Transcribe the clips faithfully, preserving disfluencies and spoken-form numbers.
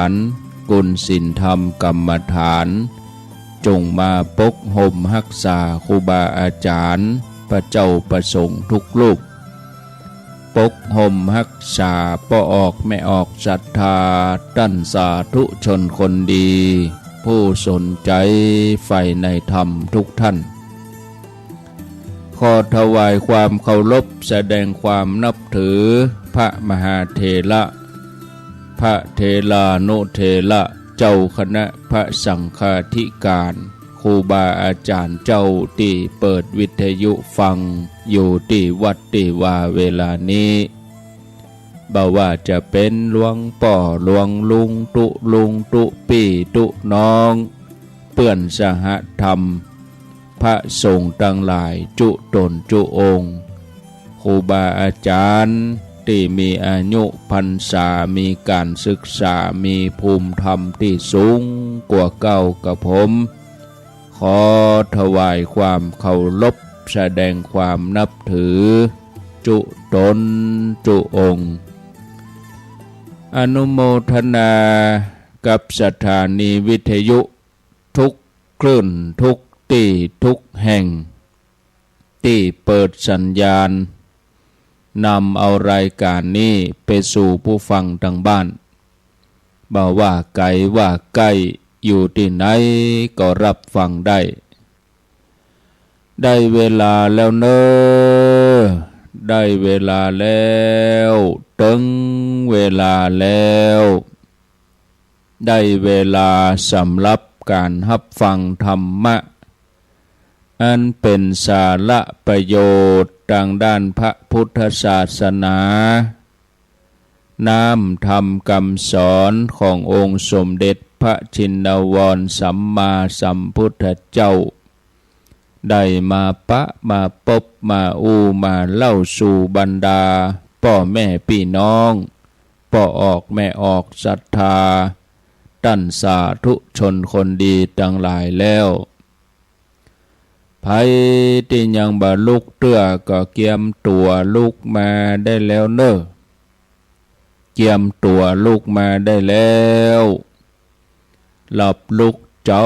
าน กุนศีลธรรมกรรมฐาน จงมาปกฮ่มฮักษาครูบาอาจ๋ารย์ พระเจ้าพระสงฆ์ทุกรูป ปกฮ่มฮักษาป้อออกแม่ออกศรัทธา ต้านสาธุชนคนดี ผู้สนใจ๋ใฝ่ในธรรมทุกท่าน ขอถวายความเคารพแสดงความนับถือพระมหาเถระ พระเถรานุเถระ เจ้าคณะพระสังฆาธิการ ครูบาอาจ๋ารย์เจ้าตี้เปิดวิทยุฟังอยู่ตี้วัดตี้วาเวลานี้ บ่ว่าจะเป๋นหลวงป้อหลวงลุงตุ๊ลุงตุ๊ปี้ตุ๊น้อง เปื้อนสหธรรม พระสงฆ์ตังหลายจุ๊ต๋นจุ๊องค์ ครูบาอาจ๋ารย์ตี้มีอายุพรรษา มีก๋านศึกษา มีภูมิธรรมตี้สูงกว่าเก้ากระผม ขอถวายความเคารพแสดงความนับถือจุ๊ต๋นจุ๊องค์ อนุโมทนากับสถานีวิทยุทุกคลื่นทุกตี้ทุกแห่ง ตี้เปิดสัญญาณ นำเอารายก๋านนี้ไปสู่ผู้ฟังตังบ้าน บ่ว่าไก๋ว่าใก้ อยู่ตี้ไหนก็ฮับฟังได้ ได้เวลาแล้วเน่อ ได้เวลาแล้ว เถิงเวลาแล้ว ได้เวลาสำหรับก๋านฮับฟังธรรมะ อันเป๋นสาระประโยชน์ตางด้านพระพุทธศาสนา น้ำธรรมกำสอนขององค์สมเด็จพระชินวรสัมมาสัมพุทธเจ้า ได้มาปะมาปบมาอู้มาเล่าสู่บรรดาป้อแม่ปี้น้อง ป้อออกแม่ออกศรัทธา ต้านสาธุชนคนดีตังหลายแล้ว ใผตี้ยังบ่ลุกเตื้อก็เกียมตั๋วลุกมาได้แล้วเน่อ เกียมตั๋วลุกมาได้แล้ว หลับลุกเจ๊า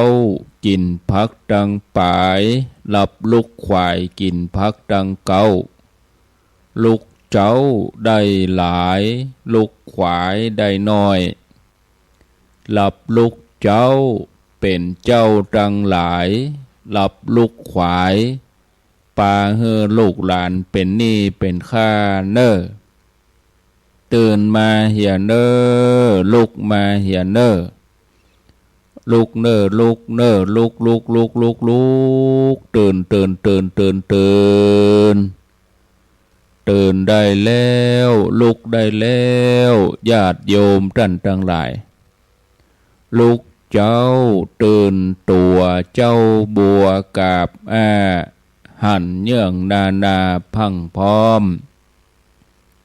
กิ๋นผักตังป๋าย หลับลุกขวายกิ๋นผักตังเก๊า ลุกเจ๊าได้หลาย ลุกขวายได้น้อย หลับลุกเจ๊าเป๋นเจ้าตังหลาย หลับลุกขวาย ปาหื้อลูกหลานเป๋นหนี้เป๋นค่าเน่อ ตื่นมาเหียเน่อ ลุกมาเหียเน่อ ลุกเน่อ ลุกเน่อ ลุก ลุก ลุก ลุก ลุก ตื่น ตื่น ตื่น ตื่น ตื่น ตื่นได้แล้ว ลุกได้แล้ว ญาติโยมต้านตังหลาย ลุกเจ๊า ตื่นตั๋ว เจ๊าบัวกาบอ้า หันเยื่องนานาพรั่งพร้อม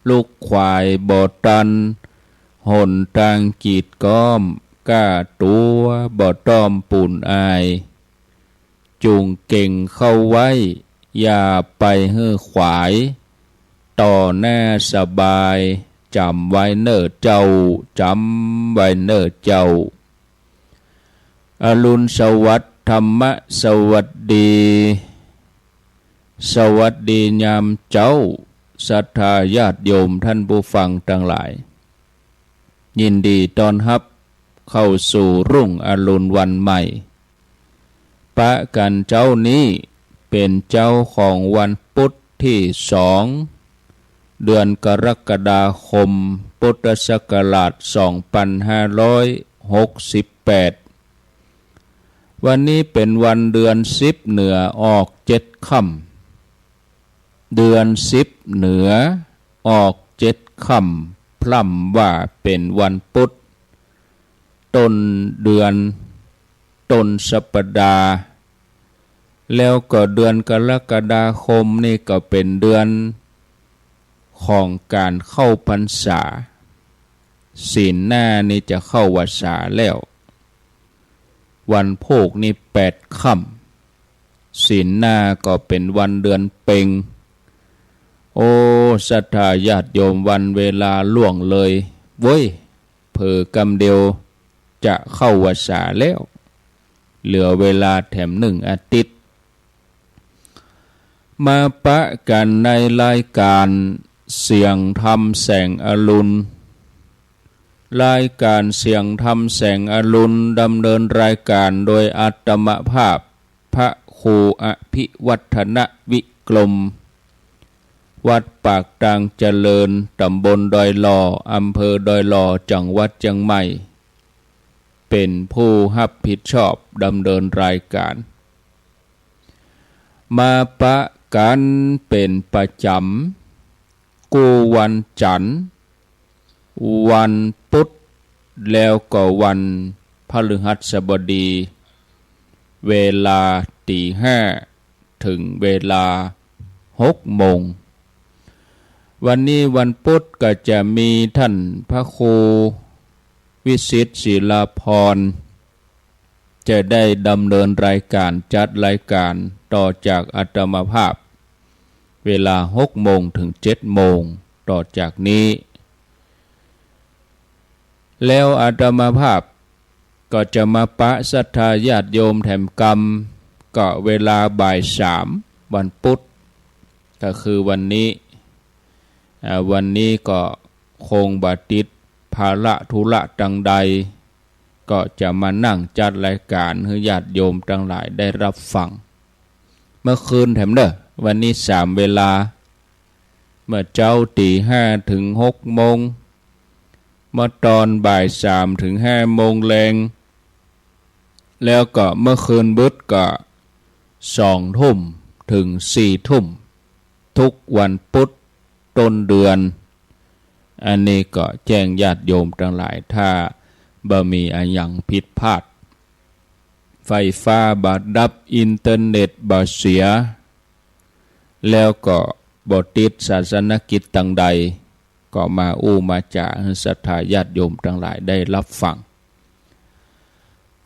ลุกขวายบ่ตัน หนตางกีดก๊อม ก้าตั๋วบ่ต้อมปูนอาย จุ่งเก่งเข้าไว้ อย่าไปหื้อขวาย ต่อหน้าสบาย จ๋ำไว้เน่อเจ้า จ๋ำไว้เน่อเจ้า อรุณสวัสดิ์ ธรรมะสวัสดี สวัสดียามเจ๊า ศรัทธาญาติโยมต้านผู้ฟังตังหลาย ยินดีต้อนฮับเข้าสู่รุ่งอรุณวันใหม่ ปะกั๋นเจ๊านี้เป๋นเจ๊าของวันปุ๊ดตี้สอง เดือนกรกฎาคม พุทธศักราชสองปันห้าร้อยหกสิบแปด วันนี้เป๋นวันเดือนสิบเหนือออกเจ็ดค่ำ เดือนสิบเหนือออกเจ็ดค่ำ พร่ำว่าเป๋นวันปุ๊ด ต้นเดือน ต้นสัปดาห์ แล้วก็เดือนกรกฎาคมนี่ก็เป๋นเดือนของก๋านเข้าพรรษา ศีลหน้านี่จะเข้าพรรษาแล้ว วันพูกนี่แปดค่ำ ศีลหน้าก็เป๋นวันเดือนเป็ง โอ้ ศรัทธาญาติโยม วันเวลาล่วงเลยเว้ย เผลอกำเดียว จะเข้าวัสสาแล้ว เหลือเวลาแถมหนึ่งอาทิตย์ มาปะกั๋นในรายก๋านเสียงธรรมแสงอรุณ รายก๋านเสียงธรรมแสงอรุณ ดำเนินรายก๋านโดยอาตมาภาพ พระครูอภิวัฒนวิกรม วัดปากตางเจริญ ต๋ำบลดอยหล่อ อำเภอดอยหล่อ จังหวัดเจียงใหม่ เป๋นผู้ฮับผิดชอบดำเนินรายก๋าน มาปะกั๋นเป๋นประจ๋ำ กู้วันจั๋นทร์ วันพุธ แล้วก็วันพฤหัสบดี เวลาตีห้า เถิงเวลาหกโมง วันนี้วันพุธก็จะมีต้านพระครูวิสิทธิ์ศิลาภรณ์ จะได้ดำเนินรายก๋าน จัดรายก๋านต่อจากอาตมาภาพ เวลาหกโมงเถิงเจ็ดโมง ต่อจากนี้ แล้วอาตมาภาพก็จะมาปะศรัทธาญาติโยมแถมกำ ก็เวลาบ่ายสาม วันพุธ ก็คือวันนี้ อ่า วันนี้ก็คงบ่ติดภาระธุระตังใด ก็จะมานั่งจัดรายก๋านหื้อญาติโยมตังหลายได้ฮับฟัง เมื่อคืนแถมเน่อ วันนี้สามเวลา เมื่อเจ๊าตีห้าเถิงหกโมง เมื่อต๋อนบ่ายสามเถิงห้าโมงแลง แล้วก็เมื่อคืนบึดก็สองทุ่มเถิงสี่ทุ่ม ทุกวันพุธต้นเดือน อันนี้ก็แจ้งญาติโยมตังหลาย ถ้าบ่มีอะหยังผิดพลาด ไฟฟ้าบ่ดับ อินเทอร์เน็ตบ่เสีย แล้วก็บ่ติดศาสนกิจตังใด ก็มาอู้มาจ๋าหื้อศรัทธาญาติโยมตังหลายได้ฮับฟัง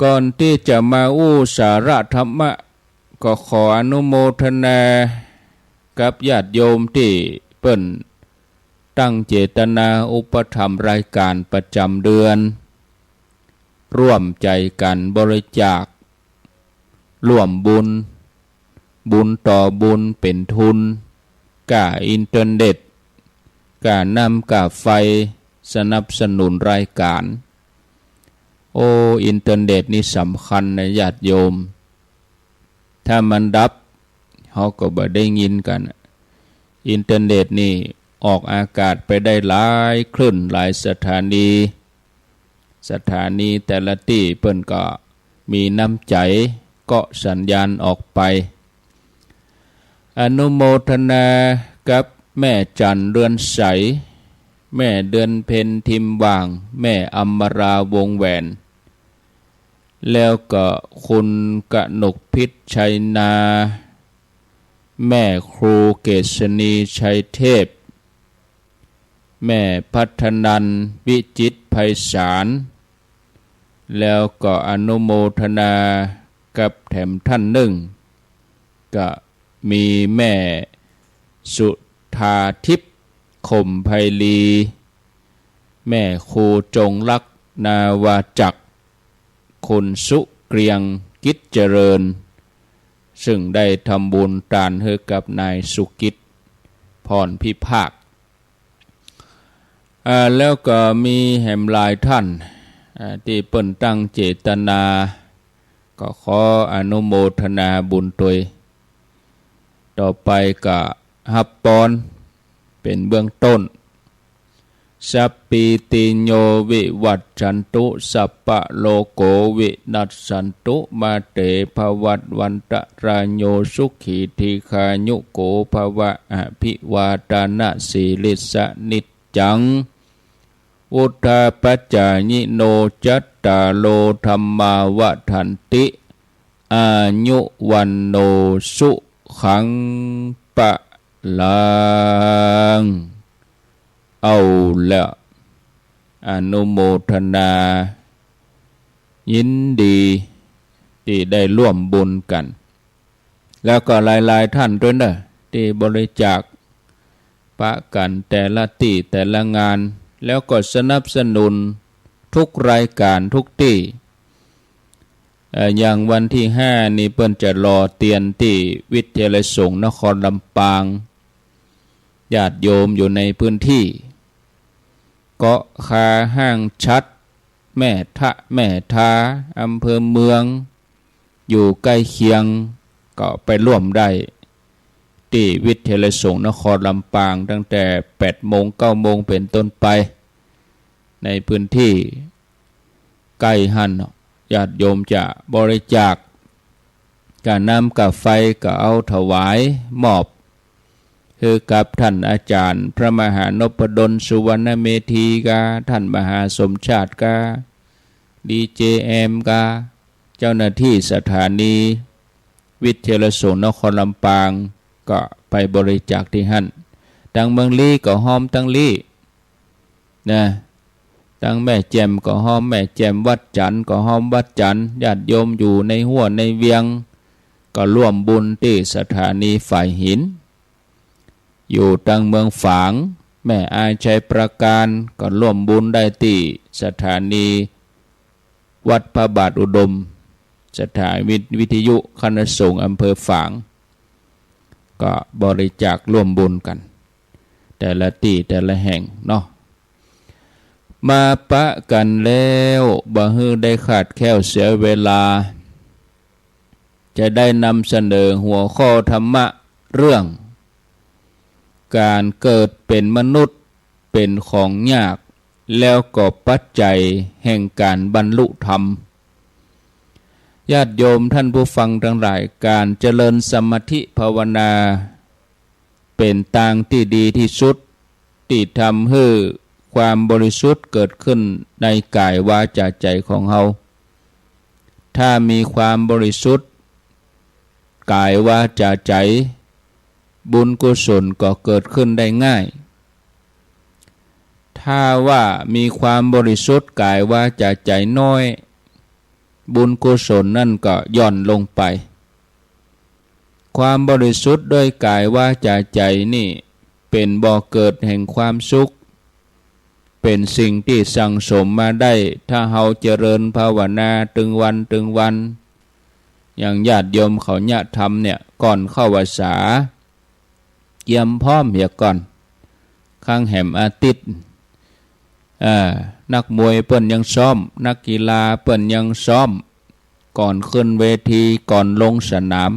ก่อนตี้จะมาอู้สาระธรรมะ ก็ขออนุโมทนากับญาติโยมตี้เปิ้นตั้งเจตนาอุปถัมภ์รายก๋านประจ๋ำเดือน ร่วมใจ๋กั๋นบริจาค ร่วมบุญ บุญต่อบุญเป๋นทุน ก้าอินเทอร์เน็ต ก้าน้ำก้าไฟ สนับสนุนรายก๋าน โอ้ อินเทอร์เน็ตนี่สำคัญนะญาติโยม ถ้ามันดับ เฮาก็บ่ได้ยินกั๋น อินเทอร์เน็ตนี่ออกอากาศไปได้หลายคลื่นหลายสถานี สถานีแต่ละตี้เปิ้นก็มีน้ำใจ๋เกาะสัญญาณออกไป อนุโมทนากับแม่จันทร์เรือนใส แม่เดือนเพ็ญทิมหว่าง แม่อมราวงศ์แหวน แล้วก็คุณกนกพิษชัยนา แม่ครูเกษณีชัยเทพ แม่พัฒนันท์วิจิตรไพศาล แล้วก็อนุโมทนากับแถมต้านนึ่ง ก็มีแม่สุธาทิพย์ขมไพลี แม่ครูจงรักนาวาจักร คุณสุเกรียงกิจเจริญ ซึ่งได้ทำบุญตานหื้อกับนายสุกิจ พรพิภาค อ่า แล้วก็มีแหมหลายต้าน อ่า ตี้เปิ้นตั้งเจตนา ก็ขออนุโมทนาบุญตวย ต่อไปก็ฮับปอน เป๋นเบื้องต้น สัพพีติโยวิวัชชันตุ สัพพะโรโควินัสสันตุ มาเตภวัตวันตะราโย สุขีทีฆายุโกภวะ อภิวาทานะสีลิสสะนิจจัง วุฑฒาปจายิโน จัตตาโรธัมมาวัฑฒันติ อายุวัณโณสุขังพะลัง เอาละ อนุโมทนา ยินดีตี้ได้ร่วมบุญกั๋น แล้วก็หลายๆ ต้านตวยเน่อ ตี้บริจาคปะกั๋นแต่ละตี้แต่ละงาน แล้วก็สนับสนุน กู้รายก๋านกู้ตี้ เอ่อ อย่างวันตี้ห้านี่เปิ้นจะหล่อเตียนตี้วิทยาลัยสงฆ์นครลำปาง ญาติโยมอยู่ในพื้นตี้ เกาะคา ห้างฉัตร แม่ทะ แม่ทา อำเภอเมือง อยู่ใก้เคียง ก็ไปร่วมได้ ตี้วิทยาลัยสงฆ์นครลำปาง ตั้งแต่แปดโมง เก้าโมงเป๋นต้นไป ในพื้นตี้ใก้หั้นเนาะ ญาติโยมจะบริจาค ก้าน้ำก้าไฟก็เอาถวายมอบ หื้อกับต้านอาจ๋ารย์พระมหานพดล สุวรรณเมธีกา ต้านมหาสมชาติกา ดีเจแอมกา เจ้าหน้าตี้สถานีวิทยาลัยสงฆ์นครลำปาง ก็ไปบริจาคตี้หั้น ตังเมืองลี้ก็ฮ้อมตังลี้ นะ ตังแม่แจ่มก็ฮ้อมแม่แจ่ม วัดจันทน์ก็ฮ้อมวัดจันทน์ ญาติโยมอยู่ในฮั้วในเวียง ก็ร่วมบุญตี้สถานีฝายหิน อยู่ตังเมืองฝาง แม่อายชัยปราการ ก็ร่วมบุญได้ตี้สถานีวัดพระบาทอุดม สถานีวิทยุคณะสงฆ์อำเภอฝาง ก็บริจาคร่วมบุญกั๋น แต่ละตี้แต่ละแห่งเนาะ มาปะกั๋นแล้ว บ่หื้อได้ขาดแคลนเสียเวลา จะได้นำเสนอหัวข้อธรรมะเรื่อง ก๋านเกิดเป๋นมนุษย์เป๋นของยาก แล้วก็ปัจจัยแห่งก๋านบรรลุธรรม ญาติโยมต้านผู้ฟังตังหลาย ก๋านเจริญสมาธิภาวนา เป๋นตางตี้ดีตี้สุด ตี้ทำหื้อความบริสุทธิ์เกิดขึ้นในก๋ายวาจ๋าใจ๋ของเฮา ถ้ามีความบริสุทธิ์ก๋ายวาจ๋าใจ๋ บุญกุศลก็เกิดขึ้นได้ง่าย ถ้าว่ามีความบริสุทธิ์ก๋ายวาจ๋าใจ๋น้อย บุญกุศลนั่นก็หย่อนลงไป ความบริสุทธิ์ด้วยก๋ายวาจ๋าใจ๋นี่ เป๋นบ่อเกิดแห่งความสุข เป๋นสิ่งตี้สั่งสมมาได้ ถ้าเฮาเจริญภาวนาตึงวันตึงวัน อย่างญาติโยมเขาเยียะทำเนี่ย ก่อนเข้าพรรษา เกียมพร้อมเหียก่อน ครั้งแหมอาทิตย์ อ่า นักมวยเปิ้นยังซ้อม นักกีฬาเปิ้นยังซ้อม ก่อนขึ้นเวที ก่อนลงสนาม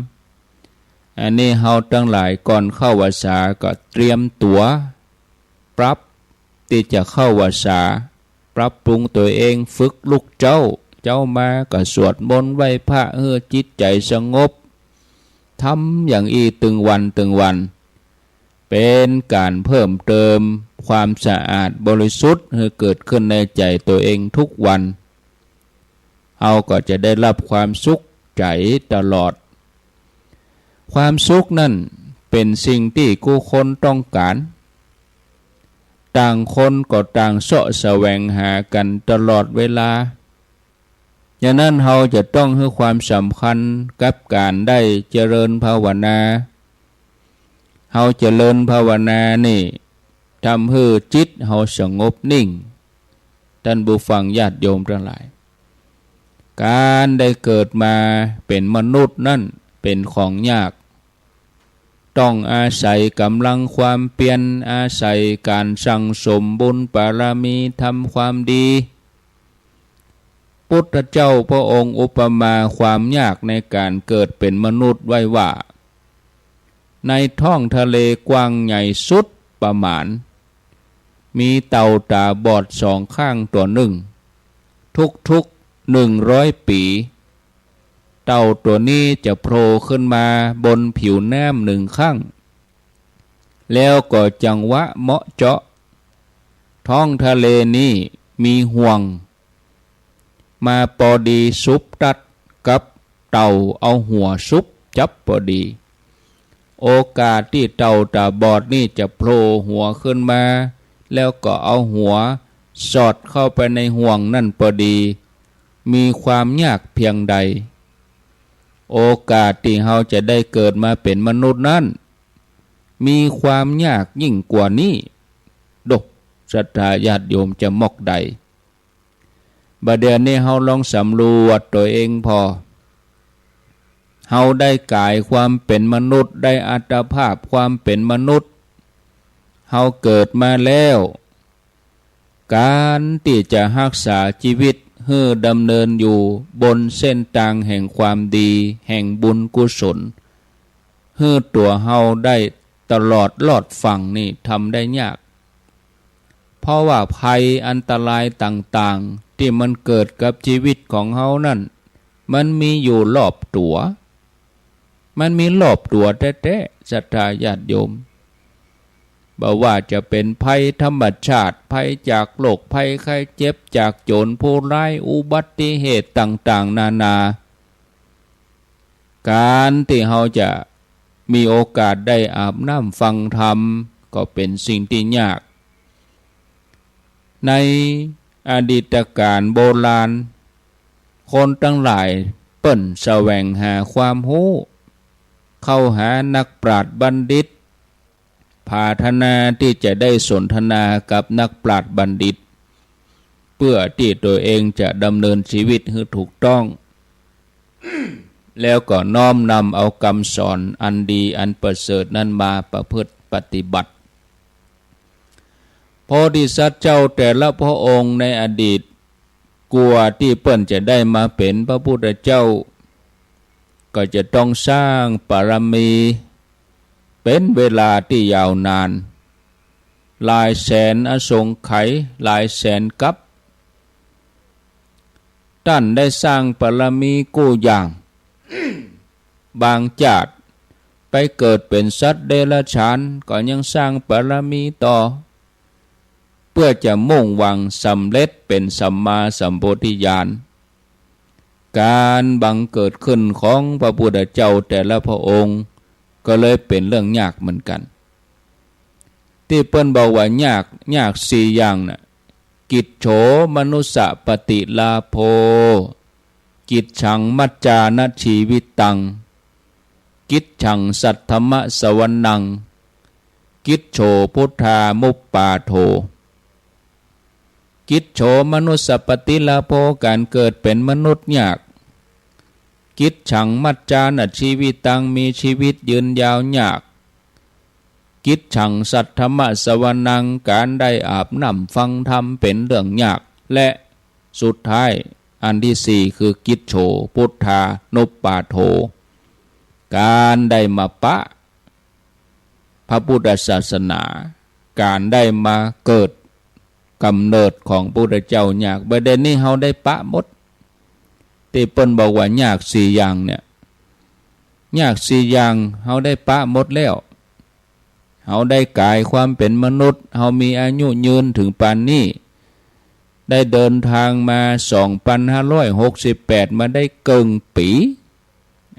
อันนี้เฮาตังหลายก่อนเข้าพรรษาก็เตรียมตั๋ว ปรับตี้จะเข้าพรรษา ปรับปรุงตั๋วเอง ฝึกลุกเจ๊า เจ๊ามาก็สวดมนต์ไหว้พระ หื้อจิตใจ๋สงบ ทำอย่างอี้ตึงวันตึงวัน เป๋นก๋านเพิ่มเติมความสะอาดบริสุทธิ์หื้อเกิดขึ้นในใจ๋ตั๋วเองทุกวัน เฮาก็จะได้ฮับความสุขใจ๋ตลอด ความสุขนั่นเป๋นสิ่งตี้กู้คนต้องก๋าน ต่างคนก็ต่างเซาะแสวงหากั๋นตลอดเวลา อย่างนั้นเฮาจะต้องหื้อความสำคัญกับก๋านได้เจริญภาวนา เฮาเจริญภาวนานี่ ทำหื้อจิตเฮาสงบนิ่ง ต้านผู้ฟังญาติโยมตังหลาย ก๋านได้เกิดมาเป๋นมนุษย์นั่นเป๋นของยาก ต้องอาศัยก๋ำลังความเปียร อาศัยก๋านสั่งสมบุญบารมี ทำความดี พุทธเจ้าพระองค์อุปมาความยากในก๋านเกิดเป๋นมนุษย์ไว้ว่า ในท้องทะเลกว้างใหญ่สุดประมาณ มีเต่าต๋าบอดสองข้างตั๋วนึ่ง ทุกๆ หนึ่งร้อยปี๋ เต่าตั๋วนี้จะโผล่ขึ้นมาบนผิวน้ำหนึ่งครั้ง แล้วก็จังหวะเหมาะเจาะ ท้องทะเลนี้มีห่วง มาปอดีสุบตั๊ดกับเต่าเอาหัวสุบจับปอดี โอกาสตี้เต่าต๋าบอดนี่จะโผล่หัวขึ้นมา แล้วก็เอาหัวสอดเข้าไปในห่วงนั่นปอดี มีความยากเพียงใด โอกาสตี้เฮาจะได้เกิดมาเป๋นมนุษย์นั้น มีความยากยิ่งกว่านี้ โด ศรัทธาญาติโยมจะมอกใด บ่าเดี่ยวนี้เฮาลองสำรวจตั๋วเองผ่อ เฮาได้ก๋ายความเป๋นมนุษย์ ได้อัตภาพความเป๋นมนุษย์ เฮาเกิดมาแล้ว ก๋านตี้จะฮักษาจีวิตหื้อดำเนินอยู่บนเส้นตางแห่งความดี แห่งบุญกุศล หื้อตั๋วเฮาได้ตลอดรอดฟั่งนี่ทำได้ยาก เพราะว่าภัยอันตรายต่างๆ ตี้มันเกิดกับจีวิตของเฮานั้น มันมีอยู่รอบตั๋ว มันมีรอบตั๋วแต๊ๆ ศรัทธาญาติโยม บ่ว่าจะเป๋นภัยธรรมชาติ ภัยจากโรคภัยไข้เจ็บ จากโจรผู้ร้าย อุบัติเหตุต่างๆ นานา ก๋านตี้เฮาจะมีโอกาสได้อาบน้ำฟังธรรม ก็เป๋นสิ่งตี้ยาก ในอดีตกาลโบราณ คนตังหลายเปิ้นแสวงหาความฮู้ เข้าหานักปราชญ์บัณฑิต ผาถนาตี้จะได้สนทนากับนักปราชญ์บัณฑิต เปื้อตี้ตั๋วเองจะดำเนินจีวิตหื้อถูกต้อง แล้วก็น้อมนำเอากำสอนอันดีอันประเสริฐนั้นมาประพฤติปฏิบัติ โพธิสัตว์เจ้าแต่ละพระองค์ในอดีต กว่าตี้เปิ้นจะได้มาเป๋นพระพุทธเจ้า ก็จะต้องสร้างบารมีเป๋นเวลาตี้ยาวนาน หลายแสนอสงไขย หลายแสนกัป ต้านได้สร้างบารมีกู้อย่าง บางจาติไปเกิดเป๋นสัตว์เดรัจฉาน ก็ยังสร้างบารมีต่อ เปื้อจะมุ่งหวังสำเร็จเป๋นสัมมาสัมโพธิญาณ ก๋านบังเกิดขึ้นของพระพุทธเจ้าแต่ละพระองค์ ก็เลยเป๋นเรื่องยากเหมือนกั๋น ตี้เปิ้นบอกว่ายาก ยากสี่อย่างน่ะ กิจโฉมนุสสะปฏิลาโภ กิจฉังมัจจานะชีวิตัง กิจฉังสัทธมะสวนัง กิจโฉพุทธามุปปาโท กิจโฉมนุสสะปฏิลาโภ ก๋านเกิดเป๋นมนุษย์ยาก กิจฉังมัจจานะชีวิตัง มีชีวิตยืนยาวยาก กิจฉังสัทธมะสวนัง ก๋านได้อาบน้ำฟังธรรมเป๋นเรื่องยาก และสุดท้ายอันตี้สี่คือกิจโฉพุทธานุปปาโท ก๋านได้มาปะพระพุทธศาสนา ก๋านได้มาเกิดก๋ำเนิดของพระพุทธเจ้ายาก บ่าเดี่ยวนี้เฮาได้ปะหมด ตี้เปิ้นบอกว่ายากสี่อย่างเนี่ย ยากสี่อย่างเฮาได้ปะหมดแล้ว เฮาได้ก๋ายความเป๋นมนุษย์ เฮามีอายุยืนเถิงปานนี้ ได้เดินตางมาสองปันห้าร้อยหกสิบแปด มาได้เกิ่งปี๋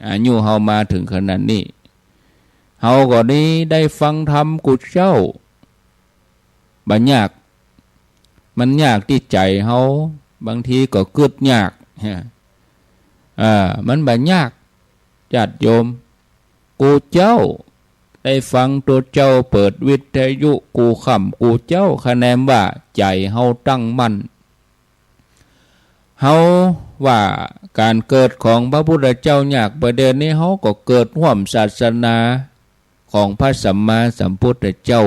อายุเฮามาเถิงขนาดนี้ เฮาก็ดีได้ฟังธรรมกู่เจ้า บ่ยาก มันยากตี้ใจ๋เฮา บางทีก็กึ๊ดยาก อ่า มันบ่ยาก ญาติโยม กู่เจ้า ได้ฟังตั๋วเจ้าเปิดวิทยุกู้ค่ำ กู่เจ้าคะแนนว่าใจ๋เฮาตั้งมั่น เฮาว่าก๋านเกิดของพระพุทธเจ้ายาก บ่าเดี่ยวนี้เฮาก็เกิดฮ่วมศาสนาของพระสัมมาสัมพุทธเจ้า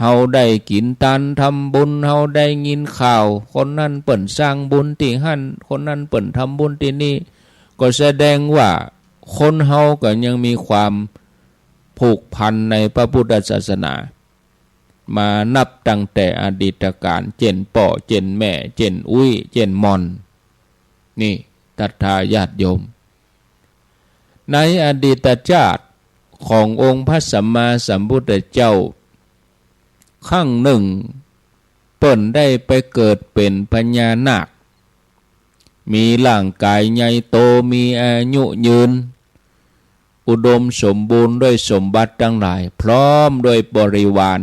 เฮาได้กิ๋นตานทำบุญ เฮาได้ยินข่าว คนนั้นเปิ้นสร้างบุญตี้หั้น คนนั้นเปิ้นทำบุญตี้นี่ ก็แสดงว่าคนเฮาก็ยังมีความผูกพันในพระพุทธศาสนา มานับตั้งแต่อดีตกาล เจ้นป้อ เจ้นแม่ เจ้นอุ๊ย เจ้นหม่อน นี่ ศรัทธาญาติโยม ในอดีตจาติขององค์พระสัมมาสัมพุทธเจ้า ครั้งนึ่ง เปิ้นได้ไปเกิดเป๋นพญานาค มีร่างก๋ายใหญ่โต มีอายุยืน อุดมสมบูรณ์ด้วยสมบัติตังหลาย พร้อมด้วยบริวาร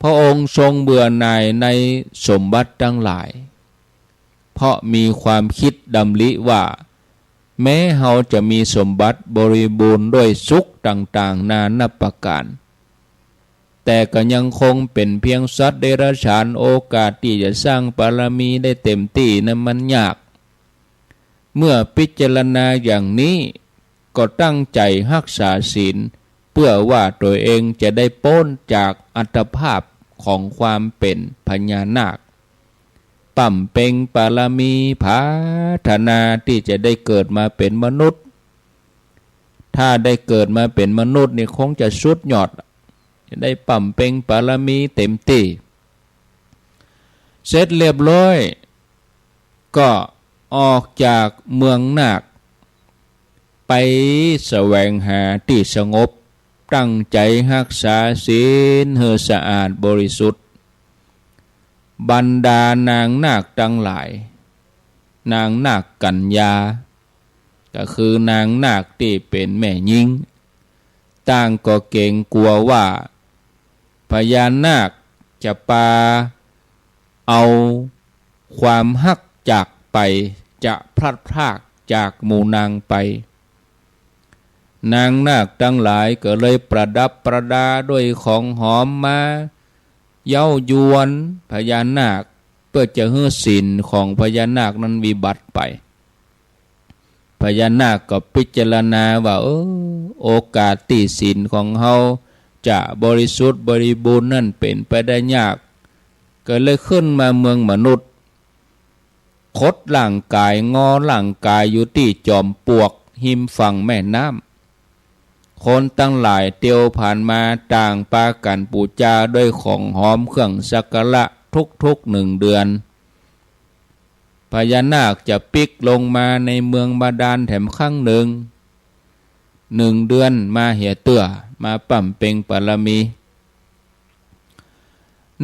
พระองค์ทรงเบื่อหน่ายในสมบัติตังหลาย เพราะมีความคิดดำริว่า แม้เฮาจะมีสมบัติบริบูรณ์ด้วยสุขต่างๆ นานับประก๋าน แต่ก็ยังคงเป๋นเพียงสัตว์เดรัจฉาน โอกาสตี้จะสร้างบารมีได้เต็มตี้นั้นมันยาก เมื่อพิจารณาอย่างนี้ ก็ตั้งใจ๋ฮักษาศีล เพื่อว่าตั๋วเองจะได้ป๊นจากอัตภาพของความเป๋นพญานาค บำเพ็งบารมี ผาถนาตี้จะได้เกิดมาเป๋นมนุษย์ ถ้าได้เกิดมาเป๋นมนุษย์นี่คงจะสุดยอด จะได้บำเพ็งบารมีเต็มตี้ เสร็จเรียบร้อย ก็ออกจากเมืองนาค ไปแสวงหาตี้สงบ ตั้งใจ๋ฮักษาศีลหื้อสะอาดบริสุทธิ์ บรรดานางนาคตังหลาย นางนาคกัญญา ก็คือนางนาคตี้เป๋นแม่ญิง ต่างก็เก๋งกั๋วว่า พญานาคจะปาเอาความฮักจากไป จะพลัดพรากจากหมู่นางไป นางนาคตังหลายก็เลยประดับประดาด้วยของหอมมาเย้ายวนพญานาค เพื่อจะหื้อศีลของพญานาคนั้นวิบัติไป พญานาคก็พิจารณาว่า เออ โอกาสตี้ศีลของเฮาจะบริสุทธิ์บริบูรณ์นั้นเป๋นไปได้ยาก ก็เลยขึ้นมาเมืองมนุษย์ ขดร่างก๋าย งอร่างก๋ายอยู่ตี้จอมปลวกฮิมฝั่งแม่น้ำ คนตังหลายเตียวผ่านมาต่างปากั๋นปู๋จาด้วยของหอมเครื่องสักการะทุกๆ หนึ่งเดือน พญานาคจะปิ๊กลงมาในเมืองบาดาลแถมครั้งนึ่ง หนึ่งเดือนมาเหียเตื้อ มาบำเพ็งบารมี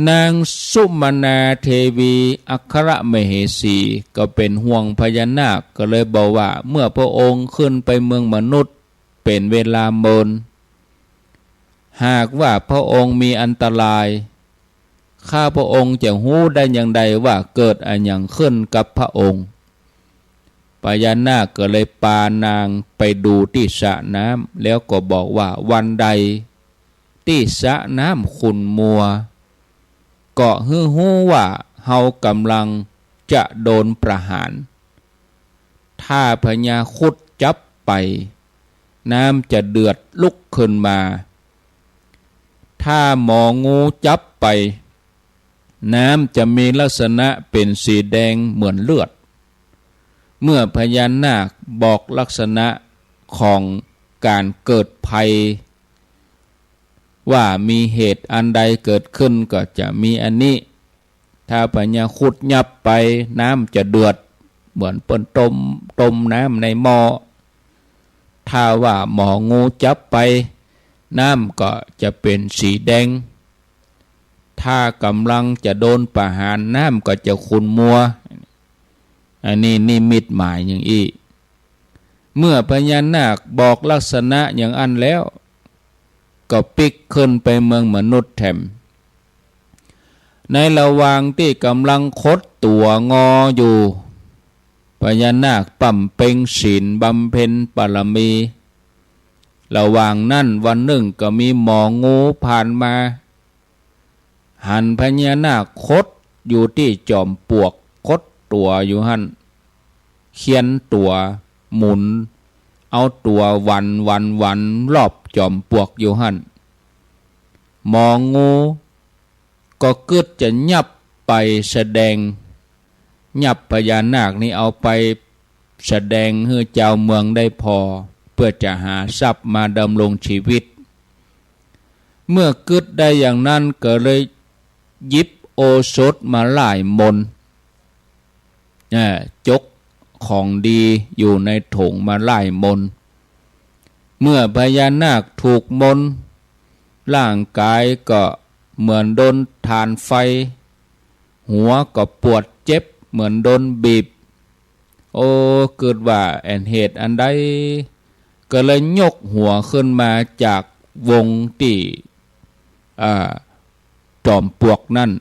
นางสุมนาเทวีอัครมเหสีก็เป๋นห่วงพญานาค ก็เลยบอกว่า เมื่อพระองค์ขึ้นไปเมืองมนุษย์เป๋นเวลาเมิน หากว่าพระองค์มีอันตราย ข้าพระองค์จะฮู้ได้อย่างใดว่าเกิดอะหยังขึ้นกับพระองค์ พญานาคก็เลยปานางไปดูตี้สระน้ำ แล้วก็บอกว่า วันใดตี้สระน้ำขุ่นมัว ก็หื้อฮู้ว่าเฮากำลังจะโดนประหาร ถ้าพญาครุฑจับไป น้ำจะเดือดลุกขึ้นมา ถ้าหมองูจับไป น้ำจะมีลักษณะเป๋นสีแดงเหมือนเลือด เมื่อพญานาคบอกลักษณะของก๋านเกิดภัย ว่ามีเหตุอันใดเกิดขึ้นก็จะมีอันนี้ ถ้าพญาครุฑยับไป น้ำจะเดือด เหมือนเปิ้นต้ม ต้มน้ำในหม้อ ถ้าว่าหมองูจับไป น้ำก็จะเป๋นสีแดง ถ้ากำลังจะโดนประหาร น้ำก็จะขุ่นมัว อันนี้นิมิตหมายอย่างอี้ เมื่อพญานาคบอกลักษณะอย่างอั้นแล้ว ก็ปิ๊กขึ้นไปเมืองมนุษย์แถม ในระหว่างตี้กำลังขดตั๋วงออยู่ พญานาคบำเพ็งศีลบำเพ็ญบารมี ระหว่างนั้นวันนึ่งก็มีหมองูผ่านมา หันพญานาคขดอยู่ตี้จอมปลวก ขดตั๋วอยู่หั้น เคียนตั๋วหมุน เอาตั๋วหวันหวันหวันรอบจอมปลวกอยู่หั้น หมองูก็กึ๊ดจะยับไปแสดง ยับพญานาคนี้เอาไปแสดงหื้อจาวเมืองได้ผ่อ เพื่อจะหาทรัพย์มาดำรงชีวิต เมื่อกึ๊ดได้อย่างนั้นก็เลยหยิบโอสถมาหลายมนต์ อ่า จกของดีอยู่ในถุงมาหลายมนต์ เมื่อพญานาคถูกมนต์ ร่างกายก็เหมือนโดนถ่านไฟ หัวก็ปวดเจ็บเหมือนโดนบีบ โอ้ กึ๊ดว่าแอ่นเหตุอันใด ก็เลยยกหัวขึ้นมาจากวงตี้ อ่า จอมปลวกนั่น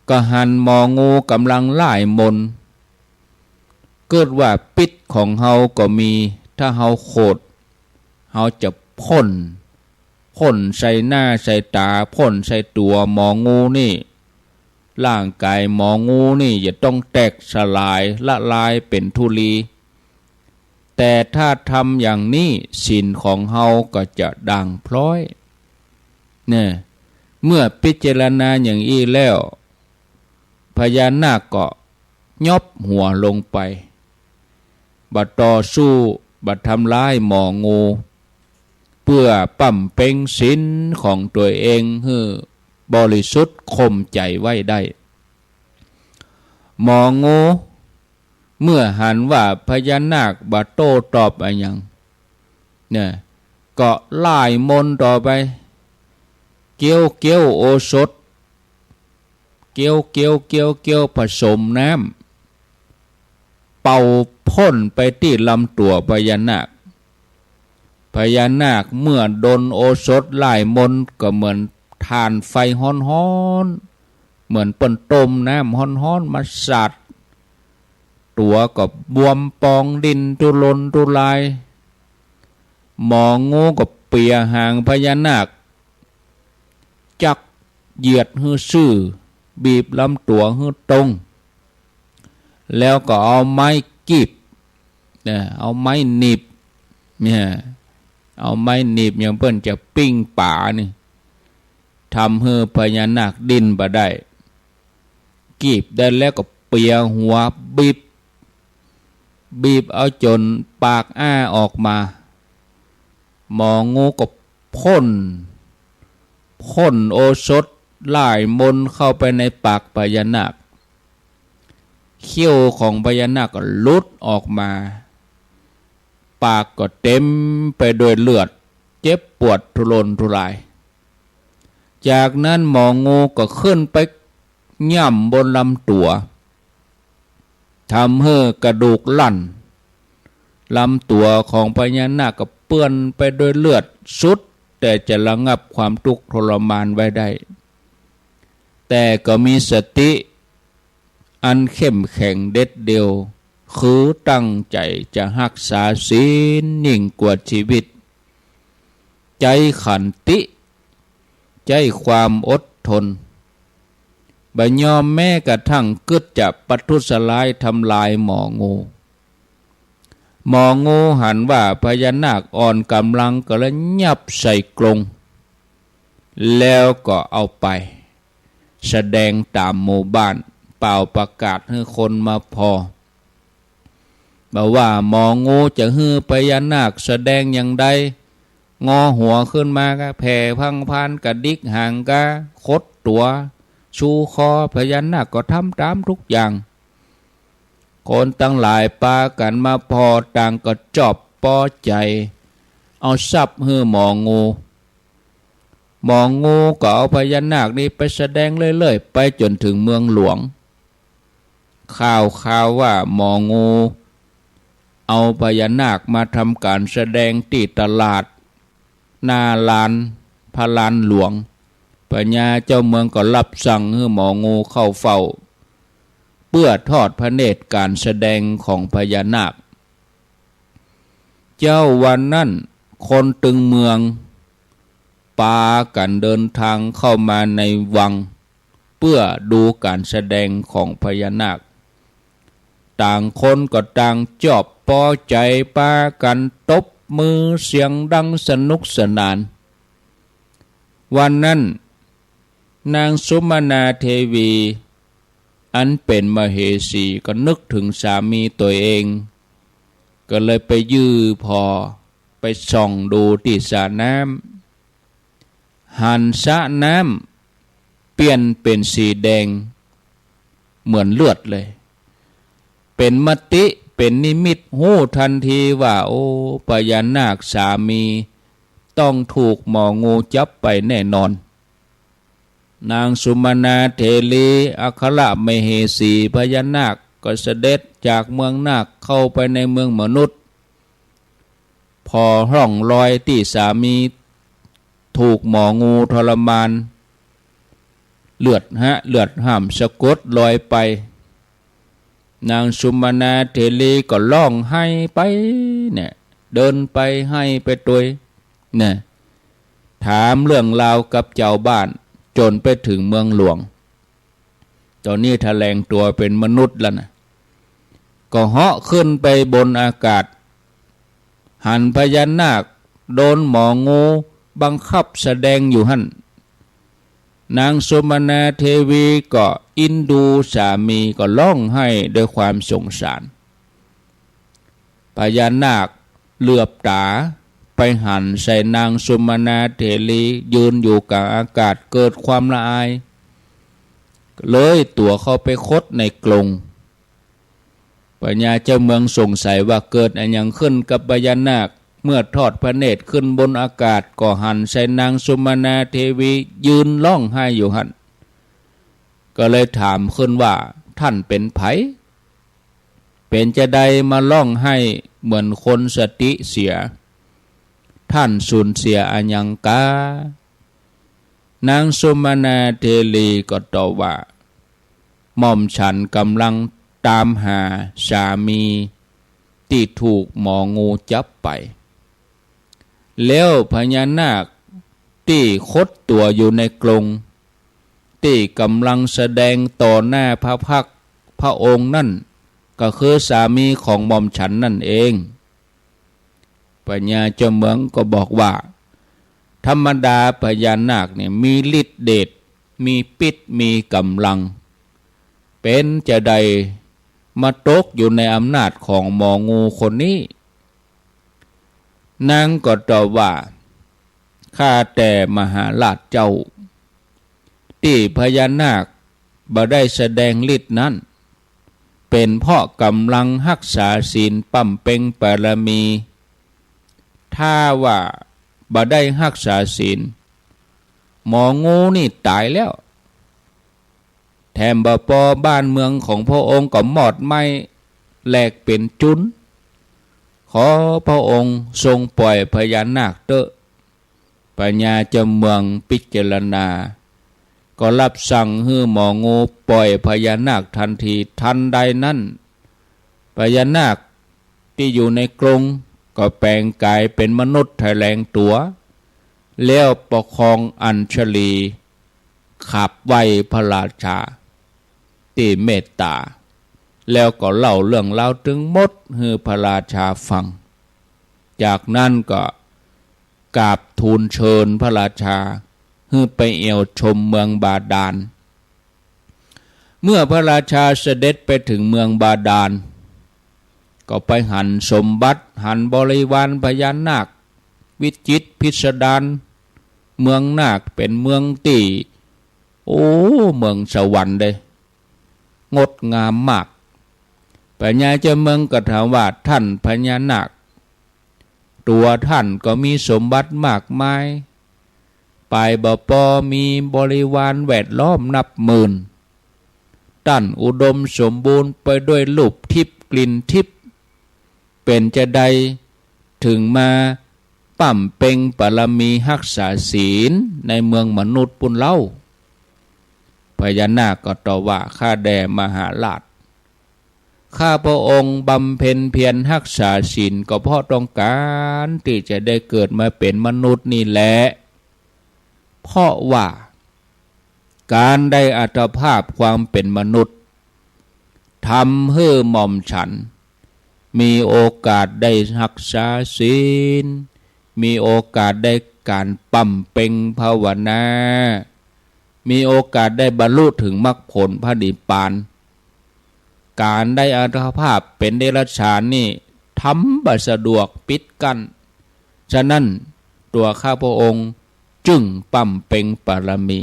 ก็หันหมองูกำลังหลายมนต์ กึ๊ดว่าพิษของเฮาก็มี ถ้าเฮาโขด เฮาจะพ่น พ่นใส่หน้าใส่ต๋า พ่นใส่ตั๋วหมองูนี่ ร่างก๋ายหมองูนี่จะต้องแตกสลายละลายเป๋นธุลี แต่ถ้าทำอย่างนี้ ศีลของเฮาก็จะด่างพร้อย เนี่ย เมื่อพิจารณาอย่างอี้แล้ว พญานาคก็ยบหัวลงไป บ่ต่อสู้ บ่ทำร้ายหมองู เปื้อป้ำเป็งศีลของตั๋วเองหื้อบริสุทธิ์ข่มใจ๋ไว้ได้ หมองูเมื่อหันว่าพญานาคบ่โต้ตอบอะหยัง เนี่ย ก็ล่ายมนต์ต่อไป เกี้ยวเกี้ยวโอสถ เกี้ยวเกี้ยวเกี้ยวเกี้ยวผสมน้ำ เป่าพ่นไปตี้ลำตั๋วพญานาค พญานาคเมื่อโดนโอสถล่ายมนต์ก็เหมือนถ่านไฟฮ้อนๆ เหมือนเปิ้นต้มน้ำฮ้อนๆ มาสาด ตั๋วก็บวมปองดิ้นทุรนทุราย หมองูก็เปียหางพญานาค จักเหยียดหื้อซื่อ บีบลำตั๋วหื้อตรง แล้วก็เอาไม้กีบ เนี่ย เอาไม้หนีบ เนี่ย เอาไม้หนีบอย่างเปิ้นจะปิ้งป๋านี่ ทำหื้อพญานาคดิ้นบ่ได้ กีบได้แล้วก็เปียหัวบีบ บีบเอาจ๋นปากอ้าออกมา หมองูก็พ่น พ่นโอสถล่ายมนต์เข้าไปในปากพญานาค เขี้ยวของพญานาคก็หลุดออกมา ปากก็เต็มไปด้วยเลือด เจ็บปวดทุรนทุราย จากนั้นหมองูก็ขึ้นไปย่ำบนลำตั๋ว ทำหื้อกระดูกลั่น ลำตั๋วของพญานาคก็เปื้อนไปด้วยเลือด สุดแต่จะระงับความทุกข์ทรมานไว้ได้ แต่ก็มีสติอันเข้มแข็งเด็ดเดี่ยว คือตั้งใจ๋จะฮักษาศีลยิ่งกว่าจีวิต ใจ๊ขันติ ใจ๊ความอดทน บ่ยอมแม้กระทั่งกึ๊ดจะประทุษร้ายทำลายหมองู หมองูหันว่าพญานาคอ่อนก๋ำลังก็เลยยับใส่กรง แล้วก็เอาไปแสดงต๋ามหมู่บ้าน เป่าประกาศหื้อคนมาผ่อ บ่าว่าหมองูจะหื้อพญานาคแสดงอย่างใด งอหัวขึ้นมาก็แผ่พังพาน กระดิกหางกา ขดตั๋ว ชูคอ พญานาคก็ทำต๋ามทุกอย่าง คนตังหลายปากั๋นมาผ่อ ต่างก็จอบปอใจ๋ เอาทรัพย์หื้อหมองู หมองูก็เอาพญานาคนี้ไปแสดงเรื่อยๆ ไปจ๋นเถิงเมืองหลวง ข่าวข่าวว่าหมองูเอาพญานาคมาทำก๋านแสดงตี้ตลาด หน้าลาน พระลานหลวง พญาเจ้าเมืองก็รับสั่งหื้อหมองูเข้าเฝ้า เปื้อทอดพระเนตรก๋านแสดงของพญานาค เจ๊าวันนั้นคนตึงเมืองปากั๋นเดินทางเข้ามาในวัง เปื้อดูก๋านแสดงของพญานาค ต่างคนก็ต่างจอบปอใจ๋ ปากั๋นตบมือเสียงดังสนุกสนาน วันนั้นนางสุมนาเทวี อันเป๋นมเหสีก็นึกเถิงสามีตั๋วเอง ก็เลยไปยื่อผ่อ ไปส่องดูตี้สระน้ำ หันสระน้ำเปลี่ยนเป๋นสีแดงเหมือนเลือดเลย เป๋นมติ เป๋นนิมิต ฮู้ตันทีว่า โอ้ พญานาคสามีต้องถูกหมองูจับไปแน่นอน นางสุมนาเทวี อัครมเหสีพญานาคก็เสด็จจากเมืองนาคเข้าไปในเมืองมนุษย์ ผ่อฮ่องรอยตี้สามีถูกหมองูทรมาน เลือดฮะ เลือดห้ามสะกดรอยไป นางสุมนาเทวีก็ร้องไห้ไปเนี่ย เดินไปไห้ไปตวยเนี่ย ถามเรื่องราวกับจาวบ้าน จ๋นไปเถิงเมืองหลวง ต๋อนนี้แถลงตั๋วเป๋นมนุษย์แล้วนะ ก็เหาะขึ้นไปบนอากาศ หันพญานาคโดนหมองูบังคับแสดงอยู่หั้น นางสุมนาเทวีก็อินดูสามี ก็ฮ้องไห้ด้วยความสงสาร พญานาคเหลือบต๋าไปหันใส่นางสุมนาเทวียืนอยู่ก๋างอากาศ เกิดความละอาย เลยตั๋วเข้าไปคดในกรง พญาเจ้าเมืองสงสัยว่าเกิดอะหยังขึ้นกับพญานาค เมื่อทอดพระเนตรขึ้นบนอากาศ ก็หันใส่นางสุมนาเทวียืนฮ้องไห้อยู่หั้น ก็เลยถามขึ้นว่า ท่านเป๋นใผ เป๋นจาใดมาฮ้องไห้เหมือนคนสติเสีย ท่านสูญเสียอะหยังกา นางสุมนาเทวีก็ตอบว่า หม่อมฉันก่ำลังต๋ามหาสามีตี้ถูกหมองูจับไป แล้วพญานาคตี้คดตั๋วอยู่ในกรง ตี้ก่ำลังแสดงต่อหน้าพระพักตร์พระองค์นั้น ก็คือสามีของหม่อมฉันนั่นเอง พญาเจ้าเมืองก็บอกว่า ธรรมดาพญานาคเนี่ยมีฤทธิ์เดช มีปิ๊ด มีก่ำลัง เป๋นจาใดมาตกอยู่ในอำนาจของหมองูคนนี้ นางก็ตอบว่า ข้าแต่มหาราชเจ้า ตี้พญานาคบ่ได้แสดงฤทธิ์นั้น เป๋นเพราะก่ำลังฮักษาศีลบำเพ็งบารมี ถ้าว่าบ่ได้ฮักษาศีล หมองูนี่ต๋ายแล้ว แถมบ่ปอบ้านเมืองของพระองค์ก็มอดไหม้แหลกเป๋นจุน ขอพระองค์ทรงปล่อยพญานาคเต๊อะ พญาเจ้าเมืองพิจารณา ก็รับสั่งหื้อหมองูปล่อยพญานาคทันที ทันใดนั้น พญานาคตี้อยู่ในกรงก็แป๋งก๋ายเป๋นมนุษย์แถลงตั๋ว แล้วประคองอัญชลี ขาบไหว้พระราชาตี้เมตต๋า แล้วก็เล่าเรื่องราวตึงหมดหื้อพระราชาฟัง จากนั้นก็กราบทูลเชิญพระราชาหื้อไปเอี่ยวชมเมืองบาดาล เมื่อพระราชาเสด็จไปเถิงเมืองบาดาล ก็ไปหันสมบัติ หันบริวารพญานาค วิจิตรพิสดาร เมืองนาคเป๋นเมืองตี้ โอ้ เมืองสวรรค์เด้ งดงามมาก พญาเจ้าเมืองก็ถามว่า ท่านพญานาค ตั๋วท่านก็มีสมบัติมากมาย ป๋ายบ่ปอมีบริวารแวดล้อมนับหมื่น ต้านอุดมสมบูรณ์ไปด้วยรูปทิพย์กลิ่นทิพย์ เป๋นจาใดเถิงมาบำเพ็งบารมีฮักษาศีลในเมืองมนุษย์ปู้นเล่า พญานาคก็ตอบว่า ข้าแด่มหาราช ข้าพระองค์บำเพ็ญเพียรฮักษาศีลก็เพราะต้องก๋านตี้จะได้เกิดมาเป๋นมนุษย์นี่แหละ เพราะว่าก๋านได้อัตภาพความเป๋นมนุษย์ ทำหื้อหม่อมฉันมีโอกาสได้ฮักษาศีล มีโอกาสได้ก๋านบำเพ็งภาวนา มีโอกาสได้บรรลุเถิงมรรคผลพระนิพพาน ก๋านได้อัตภาพเป๋นเดรัจฉานนี่ทำบ่สะดวก ปิดกั้น ฉะนั้นตั๋วข้าพระองค์จึงบำเพ็งบารมี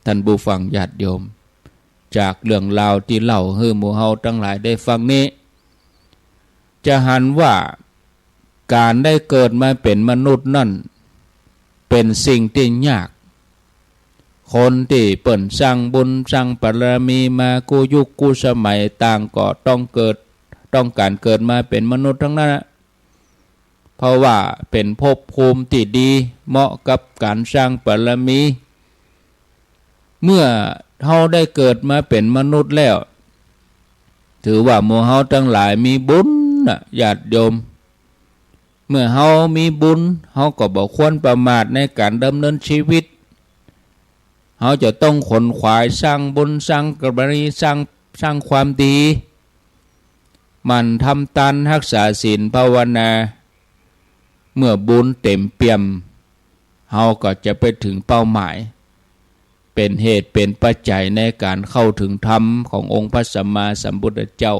ท่านผู้ฟังญาติโยม จากเรื่องราวตี้เล่าหื้อหมู่เฮาตังหลายได้ฟังนี้ จะหันว่าก๋านได้เกิดมาเป๋นมนุษย์นั้นเป๋นสิ่งตี้ยาก คนตี้เปิ้นสร้างบุญสร้างบารมีมากู้ยุคกู้สมัย ต่างก็ต้องเกิด ต้องก๋านเกิดมาเป๋นมนุษย์ตังนั้นนะ เพราะว่าเป๋นภพภูมิตี้ดี เหมาะกับก๋านสร้างบารมี เมื่อเฮาได้เกิดมาเป๋นมนุษย์แล้ว ถือว่าหมู่เฮาตังหลายมีบุญนะญาติโยม เมื่อเฮามีบุญ เฮาก็บ่ควรประมาทในก๋านดำเนินชีวิต เฮาจะต้องขวนขวายสร้างบุญ สร้างบารมี สร้าง สร้างความดี หมั่นทำตาน ฮักษาศีล ภาวนา เมื่อบุญเต๋มเปี่ยม เฮาก็จะไปเถิงเป้าหมาย เป๋นเหตุเป๋นปัจจัยในก๋านเข้าเถิงธรรมขององค์พระสัมมาสัมพุทธเจ้า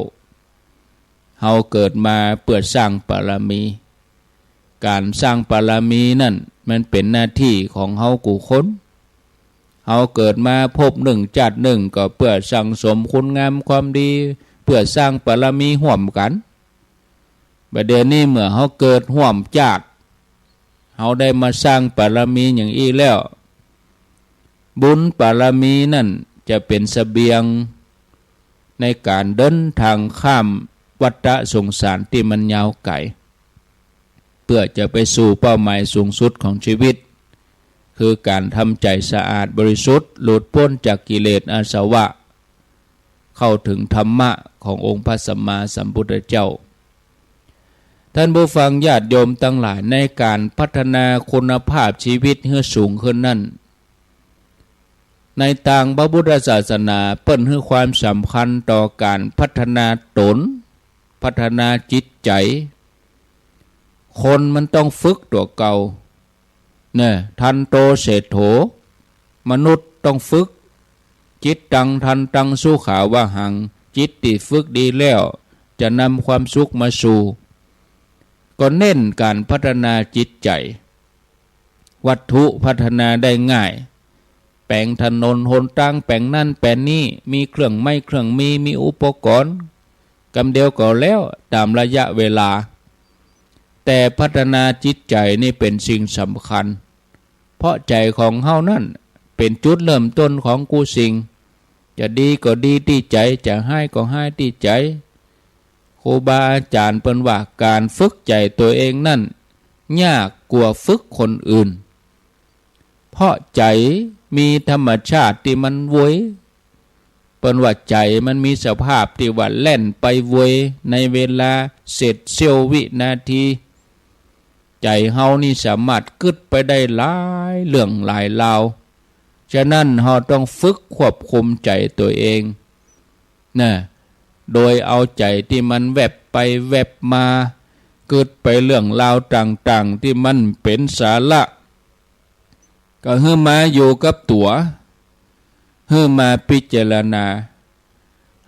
เฮาเกิดมาเปื้อสร้างบารมี ก๋านสร้างบารมีนั้นมันเป๋นหน้าตี้ของเฮากู้คน เฮาเกิดมาภพนึ่งจาตินึ่งก็เปื้อสั่งสมคุณงามความดี เปื้อสร้างบารมีฮ่วมกั๋น บ่าเดี่ยวนี้เมื่อเฮาเกิดฮ่วมจาติ เฮาได้มาสร้างบารมีอย่างอี้แล้ว บุญบารมีนั้นจะเป๋นเสบียงในก๋านเดินตางข้ามวัฏฏะสงสารตี้มันยาวไก๋ เปื้อจะไปสู่เป้าหมายสูงสุดของจีวิต คือก๋านทำใจ๋สะอาดบริสุทธิ์ หลุดป๊นจากกิเลสอาสวะ เข้าเถิงธรรมะขององค์พระสัมมาสัมพุทธเจ้า ต้านผู้ฟังญาติโยมตังหลาย ในก๋านพัฒนาคุณภาพจีวิตหื้อสูงขึ้นนั้น ในตางพระพุทธศาสนาเปิ้นหื้อความสำคัญต่อก๋านพัฒนาต๋น พัฒนาจิตใจ๋ คนมันต้องฝึกตั๋วเก่า เน่อ ทันโต เศรษโฐ มนุษย์ต้องฝึก จิตตัง ทันตัง สุขาวหัง จิตตี้ฝึกดีแล้ว จะนำความสุขมาสู่ ก็เน้นก๋านพัฒนาจิตใจ๋ วัตถุพัฒนาได้ง่าย แป๋งถนนหนตาง แป๋งนั้นแป๋งนี้ มีเครื่องไม้เครื่องมือ มีอุปกรณ์ กำเดียวก็แล้ว ต๋ามระยะเวลา แต่พัฒนาจิตใจ๋นี่เป๋นสิ่งสำคัญ เพราะใจ๋ของเฮานั้นเป๋นจุดเริ่มต้นของกู้สิ่ง จะดีก็ดีตี้ใจ๋ จะฮ้ายก็ฮ้ายตี้ใจ๋ ครูบาอาจ๋ารย์เปิ้นว่าก๋านฝึกใจ๋ตั๋วเองนั้นยากกว่าฝึกคนอื่น เพราะใจ๋มีธรรมชาติตี้มันไว เปิ้นว่าใจ๋มันมีสภาพตี้ว่าแล่นไปไว ในเวลาเศษเสี้ยววินาที ใจ๋เฮานี่สามารถกึ๊ดไปได้หลายเรื่องหลายราว ฉะนั้นเฮาต้องฝึกควบคุมใจ๋ตั๋วเอง นะ โดยเอาใจ๋ตี้มันแวบไปแวบมา กึ๊ดไปเรื่องราวต่างๆ ตี้มันเป๋นสาระ ก็หื้อมาอยู่กับตั๋ว หื้อมาพิจารณา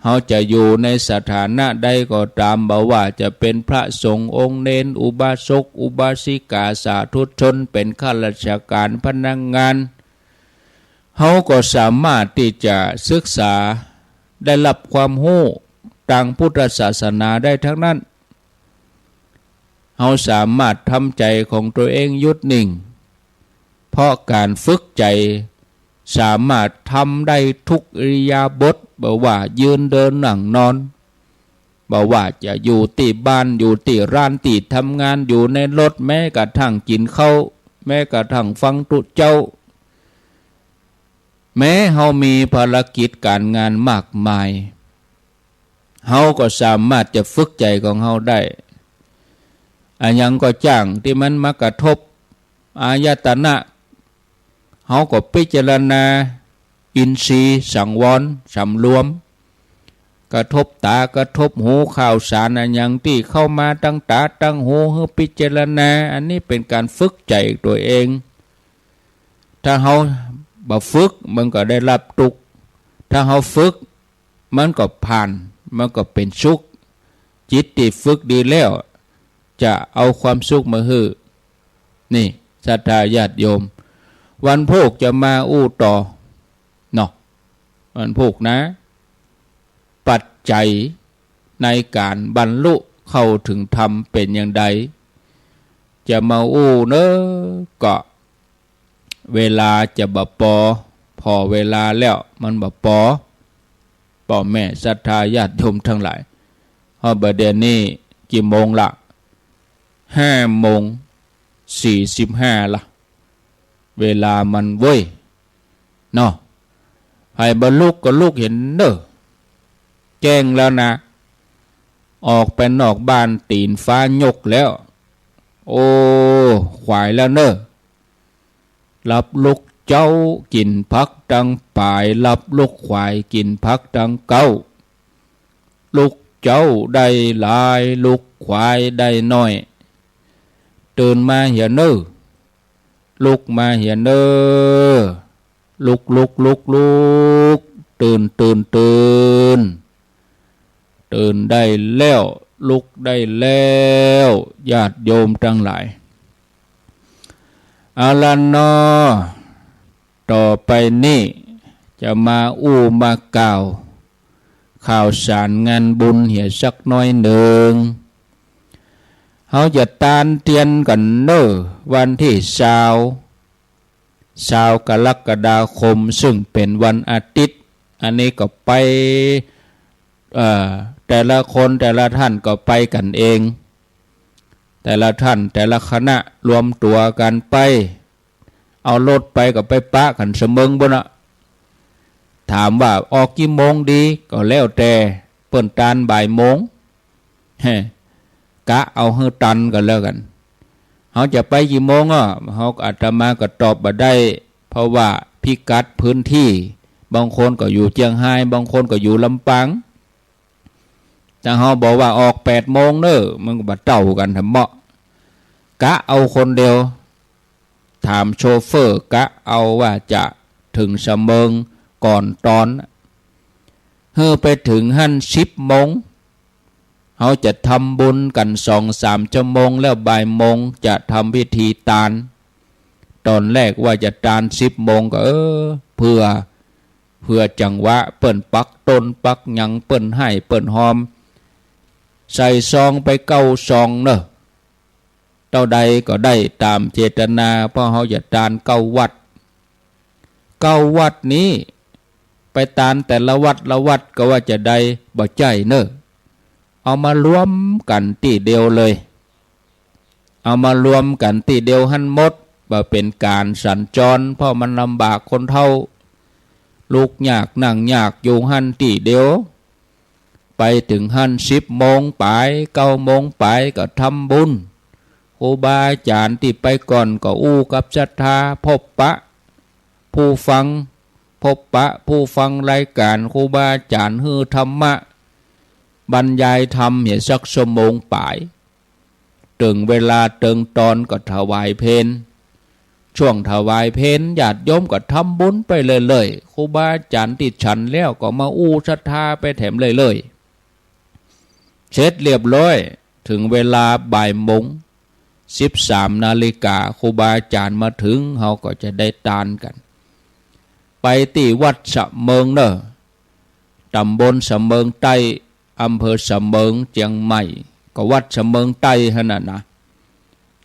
เฮาจะอยู่ในสถานะใดก็ต๋าม บ่ว่าจะเป๋นพระสงฆ์องค์เณร อุบาสก อุบาสิกา สาธุชน เป๋นข้าราชก๋าน พนักงาน เฮาก็สามารถตี้จะศึกษา ได้ฮับความฮู้ตางพุทธศาสนาได้ตังนั้น เฮาสามารถทำใจ๋ของตั๋วเองหยุดนิ่ง เพราะก๋านฝึกใจ๋สามารถทำได้ทุกอิริยาบถ บ่ว่ายืนเดินนั่งนอน บ่ว่าจะอยู่ตี้บ้าน อยู่ตี้ร้าน ตี้ทำงาน อยู่ในรถ แม้กระทั่งกิ๋นข้าว แม้กระทั่งฟังตุ๊เจ้า แม้เฮามีภารกิจก๋านงานมากมาย เฮาก็สามารถจะฝึกใจ๋ของเฮาได้ อะหยังก็จ้างตี้มันมากระทบอายตนะ เฮาก็พิจารณาอินทรีย์สังวรสำรวม กระทบต๋า กระทบหู ข่าวสารอะหยังตี้เข้ามาตางต๋าตางหู หื้อพิจารณา อันนี้เป๋นก๋านฝึกใจ๋ตั๋วเอง ถ้าเฮาบ่ฝึกมันก็ได้ฮับตุ๊กข์ ถ้าเฮาฝึกมันก็ผ่าน มันก็เป๋นสุข จิตตี้ฝึกดีแล้วจะเอาความสุขมาหื้อ นี่ศรัทธาญาติโยม วันพูกจะมาอู้ต่อเนาะ วันพูกนะ ปัจจัยในก๋านบรรลุเข้าเถิงธรรมเป๋นอย่างใด จะมาอู้เนาะ ก็เวลาจะบ่ปอ ผ่อเวลาแล้วมันบ่ปอ ป้อแม่ศรัทธาญาติโยมตังหลาย ฮอดบ่าเดี่ยวนี้กี่โมงละ ห้าโมงสี่สิบห้าละ เวลามันเว่ยเนาะ ใผบ่ลุกก็ลุกเหียเน่อ แจ้งแล้วนะ ออกไปนอกบ้านตี๋นฟ้ายกแล้ว โอ้ ขวายแล้วเน่อ ลับลุกเจ๊ากิ๋นผักตังป๋าย ลับลุกขวายกิ๋นผักตังเก๊า ลุกเจ๊าได้หลาย ลุกขวายได้น้อย ตื่นมาเหียเน่อ ลุกมาเหียเน่อ ลุก ลุก ลุก ลุก ตื่น ตื่น ตื่น ตื่นได้แล้ว ลุกได้แล้ว ญาติโยมตังหลาย เอาละเนาะ ต่อไปนี้จะมาอู้มากล่าว ข่าวสารงานบุญเหียสักน้อยนึ่ง เฮาจะตานเตียนกั๋นเน่อ วันตี้ซาว ซาวกรกฎาคม ซึ่งเป๋นวันอาทิตย์ อันนี้ก็ไป เอ่อ แต่ละคนแต่ละท่านก็ไปกั๋นเอง แต่ละท่านแต่ละคณะรวมตั๋วกั๋นไป เอารถไปก็ไปปะกั๋นสะเมิงปู๊นน่ะ ถามว่าออกกี่โมงดี ก็แล้วแต่ เปิ้นตานบ่ายโมง แฮ่ กะเอาหื้อตันก็แล้วกั๋น เฮาจะไปกี่โมงอ้อ เฮา อาตมาก็ตอบบ่ได้ เพราะว่าพิกัดพื้นตี้ บางคนก็อยู่เจียงฮาย บางคนก็อยู่ลำปาง ถ้าเฮาบอกว่าออกแปดโมงเน่อ มันก็บ่เต้ากั๋นแถมเมาะ กะเอาคนเดียว ถามโชเฟอร์ กะเอาว่าจะเถิงสะเมิงก่อนตอน หื้อไปเถิงหั้นสิบโมง เฮาจะทำบุญกั๋นสองสามชั่วโมง แล้วบ่ายโมงจะทำพิธีตาน ตอนแรกว่าจะตานสิบโมงก็ เออ เผื่อ เผื่อจังหวะเปิ้นปักต้นปักหยัง เปิ้นไห้เปิ้นฮอม ใส่ซองไปเก้าซองเน่อ เต้าใดก็ได้ต๋ามเจตนา เพราะเฮาจะตานเก้าวัด เก้าวัดนี้ ไปตานแต่ละวัดละวัดก็ว่าจะได้ บ่ใจ้เน่อ เอามารวมกั๋นตี้เดียวเลย เอามารวมกั๋นตี้เดียวหั้นหมด บ่เป๋นก๋านสัญจร เพราะมันลำบากคนเฒ่า ลุกยากนั่งยาก อยู่หั้นตี้เดียว ไปเถิงหั้นสิบโมงป๋าย เก้าโมงป๋ายก็ทำบุญ ครูบาอาจ๋ารย์ตี้ไปก่อนก็อู้กับศรัทธา พบปะผู้ฟัง พบปะผู้ฟังรายก๋านครูบาอาจ๋ารย์ หื้อธรรมะ บรรยายธรรมเหียสักชั่วโมงป๋าย เถิงเวลาเถิงตอนก็ถวายเพล ช่วงถวายเพลญาติโยมก็ทำบุญไปเรื่อยๆ ครูบาอาจ๋ารย์ตี้ฉันแล้วก็มาอู้ศรัทธาไปแถมเรื่อยๆ เสร็จเรียบร้อย เถิงเวลาบ่ายโมง สิบสามนาฬิกา ครูบาอาจ๋ารย์มาเถิง เฮาก็จะได้ตานกั๋น ไปตี้วัดสะเมิงเน่อ ต๋ำบลสะเมิงใต้ อำเภอสะเมิง เจียงใหม่ ก็วัดสะเมิงใต้หั้นน่ะนะ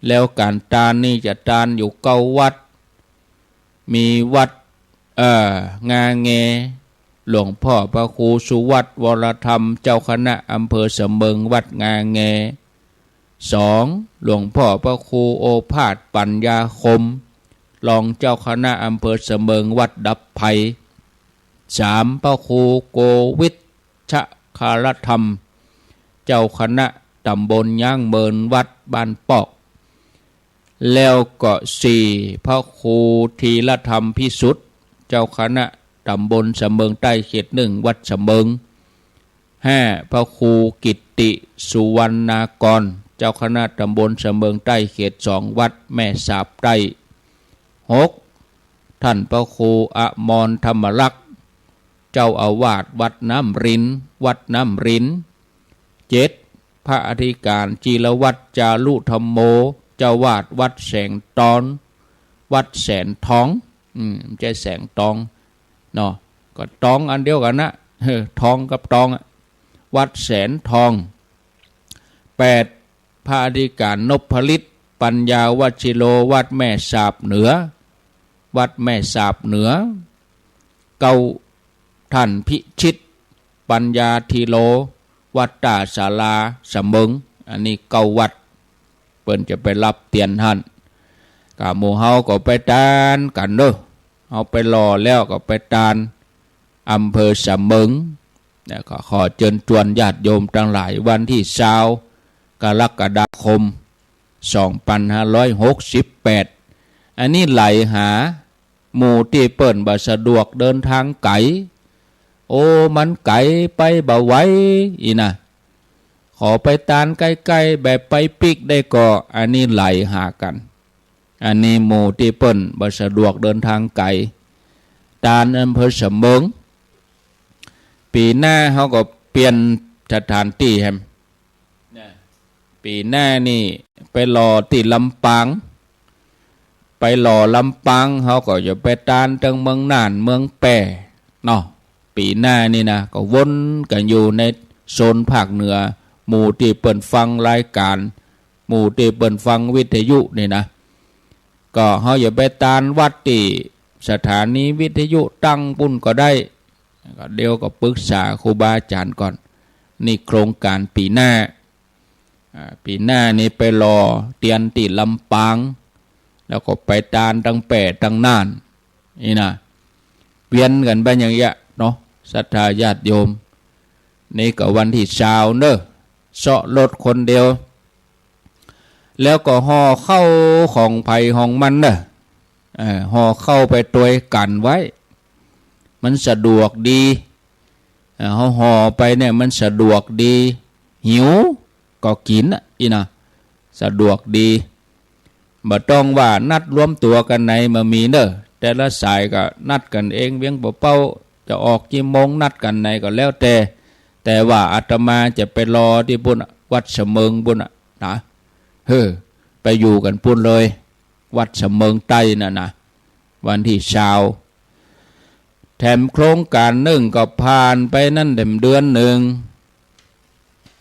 แล้วก๋านตานนี่จะตานอยู่เก้าวัด มีวัด เอ่อ งาแง หลวงพ่อพระครูสุวัฒน์ วรธรรม เจ้าคณะอำเภอสะเมิง วัดงาแง สอง หลวงพ่อพระครูโอภาส ปัญญาคม รองเจ้าคณะอำเภอสะเมิง วัดดับภัย สาม พระครูโกวิชคารธรรม เจ้าคณะต๋ำบลย้างเมิน วัดบ้านปอก แล้วก็สี่ พระครูธีรธรรมพิสุทธิ์ เจ้าคณะต๋ำบลสะเมิงใต้เขตหนึ่ง วัดสะเมิง ห้า พระครูกิตติสุวรรณากร เจ้าคณะต๋ำบลสะเมิงใต้เขตสอง วัดแม่สาบใต้ หก ท่านพระครูอมรธรรมรักษ์ เจ้าอาวาสวัดน้ำริน วัดน้ำริน เจ็ด พระอธิการจีรวัตรจารุธัมโม เจ้าอาวาสวัดแสงตอน วัดแสนทอง อืม บ่ใจ้แสงตองเนาะ ก็ตองอันเดียวกั๋นนะ เออ ทองกับตองอะ วัดแสนทอง แปด พระอธิการนพฤทธิ์ ปัญญาวชิโร วัดแม่สาบเหนือ วัดแม่สาบเหนือ เก้า ท่านพิชิต ปัญญาธีโร วัดต้าศาลา สะเมิง อันนี้เก้าวัด เปิ้นจะไปรับเตียนหั้น ก้าหมู่เฮาก็ไปตานกั๋นเน่อ เฮาไปหล่อแล้วก็ไปตาน อำเภอสะเมิง นะ ก็ขอเจิญจวนญาติโยมตังหลาย วันตี้ซาว กรกฎาคม สองปันห้าร้อยหกสิบแปด อันนี้ไหลหาหมู่ตี้เปิ้นบ่สะดวกเดินทางไก๋ โอ้ มันไก๋ไปบ่ไหว อี้นะ ขอไปตานใก้ๆ แบบไปปิ๊กได้ก่อ อันนี้ไหลหากั๋น อันนี้หมู่ตี้เปิ้นบ่สะดวกเดินทางไก๋ ตานอำเภอสะเมิง ปี๋หน้าเฮาก็เปลี่ยนสถานตี้แหม นะ ปี๋หน้านี่ไปหล่อตี้ลำปาง ไปหล่อลำปาง เฮาก็จะไปตานตังเมืองน่าน เมืองแป้เนาะ ปี๋หน้านี่นะ ก็วนกั๋นอยู่ในโซนภาคเหนือ หมู่ตี้เปิ้นฟังรายก๋าน หมู่ตี้เปิ้นฟังวิทยุนี่นะ ก็เฮาจะไปตานวัดตี้สถานีวิทยุตั้งปุ้นก็ได้ ก็เดี๋ยวก็ปรึกษาครูบาอาจ๋ารย์ก่อน นี่โครงก๋านปี๋หน้า อ่า ปี๋หน้านี่ไปหล่อเตียนตี้ลำปาง แล้วก็ไปตานตังแป้ตังน่าน อี้นะ เวียนกั๋นไปอย่างเงี้ยเนาะ ศรัทธาญาติโยม นี่ก็วันตี้ซาวเน่อ เซาะรถคนเดียว แล้วก็ห่อข้าวของใผของมันเน่อ เออ ห่อข้าวไปตวยกั๋นไว้ มันสะดวกดี เออ เฮาห่อไปเนี่ยมันสะดวกดี หิวก็กิ๋นน่ะ อี้นะ สะดวกดี บ่ต้องว่านัดรวมตั๋วกั๋นไหนบ่มีเน่อ แต่ละสายก็นัดกั๋นเอง เวียงป่าเป้าจะออกกี่โมง นัดกั๋นไหนก็แล้วแต่ แต่ว่าอาตมาจะไปหล่อตี้ปุ้น วัดสะเมิงปุ้นน่ะนะ เฮ้อ ไปอยู่กั๋นปุ้นเลย วัดสะเมิงใต้น่ะนะ วันตี้ซาว แถมโครงก๋านนึ่งก็ผ่านไปนั้นแถมเดือนนึ่ง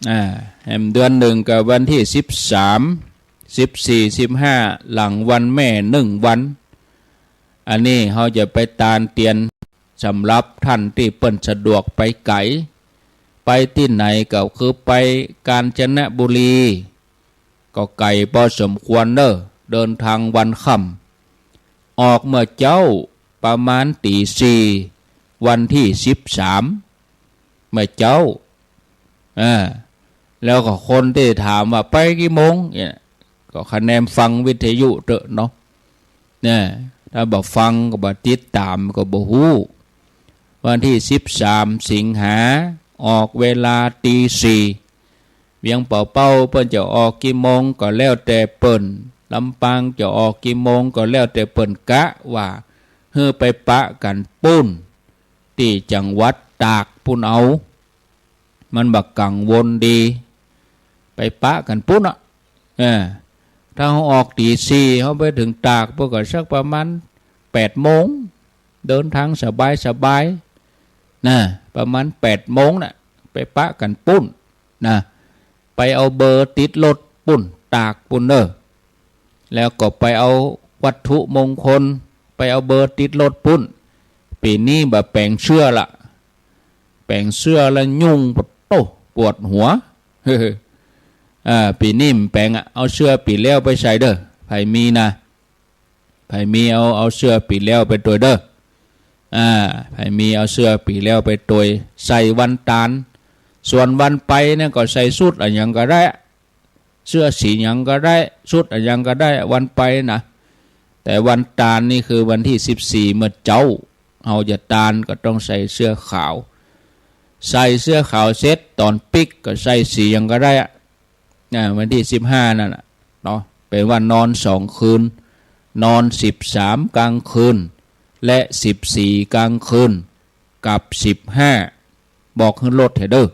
อ่า แถมเดือนนึ่งก็วันตี้สิบสาม สิบสี่ สิบห้า หลังวันแม่นึ่งวัน อันนี้เฮาจะไปตานเตียน สำหรับต้านตี้เปิ้นสะดวกไปไก๋ ไปตี้ไหนก็คือไปกาญจนบุรี ก็ไก๋ปอสมควรเน่อ เดินตางวันค่ำ ออกเมื่อเจ๊าประมาณตี๋สี่ วันตี้สิบสาม เมื่อเจ๊า อ่า แล้วก็คนตี้ถามว่าไปกี่โมงเนี่ย ก็คะแนนฟังวิทยุเต๊อะเนาะ เนี่ย ถ้าบ่ฟังก็บ่ติดต๋ามก็บ่ฮู้ วันตี้สิบสามสิงหา ออกเวลาตี๋สี่ เวียงป่าเป้าเปิ้นจะออกกี่โมงก็แล้วแต่เปิ้น ลำปางจะออกกี่โมงก็แล้วแต่เปิ้น กะว่าหื้อไปปะกั๋นปุ้น ตี้จังหวัดตากปุ้นเอา มันบ่กังวลดี ไปปะกั๋นปุ้นอะ เออ ถ้าเฮาออกตี๋สี่ เฮาไปเถิงตากปุ้นก็สักประมาณแปดโมง เดินตางสบายๆ นะ ประมาณแปดโมงน่ะ ไปปะกั๋นปุ้นนะ ไปเอาเบอร์ติดรถปุ้น ตากปุ้นเน่อ แล้วก็ไปเอาวัตถุมงคล ไปเอาเบอร์ติดรถปุ้น ปี๋นี้บ่แป๋งเสื้อละ แป๋งเสื้อละยุ่ง ปะโต้ ปวดหัว อ่า ปี๋นี้บ่แป๋งอะ เอาเสื้อปี๋แล้วไปใส่เน่อ ใผมีนะ ใผมีเอา เอาเสื้อปี๋แล้วไปตวยเน่อ อ่า ใผมีเอาเสื้อปี๋แล้วไปตวย ใส่วันตาน ส่วนวันไปเนี่ยก็ใส่ชุดอะหยังก็ได้ เสื้อสีหยังก็ได้ ชุดอะหยังก็ได้ วันไปนะ แต่วันตานนี่คือวันตี้สิบสี่ เมื่อเจ๊า เฮาจะตานก็ต้องใส่เสื้อขาว ใส่เสื้อขาวเสร็จ ต๋อนปิ๊กก็ใส่สีหยังก็ได้อะ อ่า วันตี้สิบห้านั่นน่ะเนาะ เป๋นว่านอนสองคืน นอนสิบสามกลางคืน และสิบสี่กลางคืน กับสิบห้า บอกหื้อลดหื้อเน่อ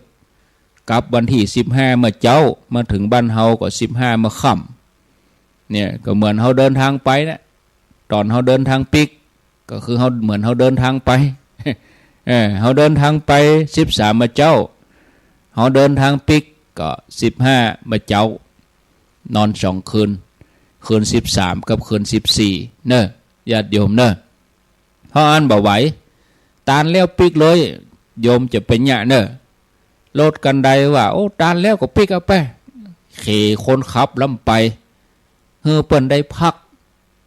กลับวันตี้สิบห้าเมื่อเจ๊า มาเถิงบ้านเฮาก็สิบห้าเมื่อค่ำ เนี่ย ก็เหมือนเฮาเดินตางไปนะ ต๋อนเฮาเดินตางปิ๊ก ก็คือเฮา เหมือนเฮาเดินตางไป เออ เฮาเดินตางไปสิบสามเมื่อเจ๊า เฮาเดินตางปิ๊กก็สิบห้าเมื่อเจ๊า นอนสองคืน คืนสิบสามกับคืนสิบสี่เน่อ ญาติโยมเน่อ เพราะอั้นบ่ไหว ตานแล้วปิ๊กเลย โยมจะไปเยียะเน่อ รถคันใดว่า โอ้ ตานแล้วก็ปิ๊กเอาไป เขคนขับลำไป หื้อเปิ้นได้พัก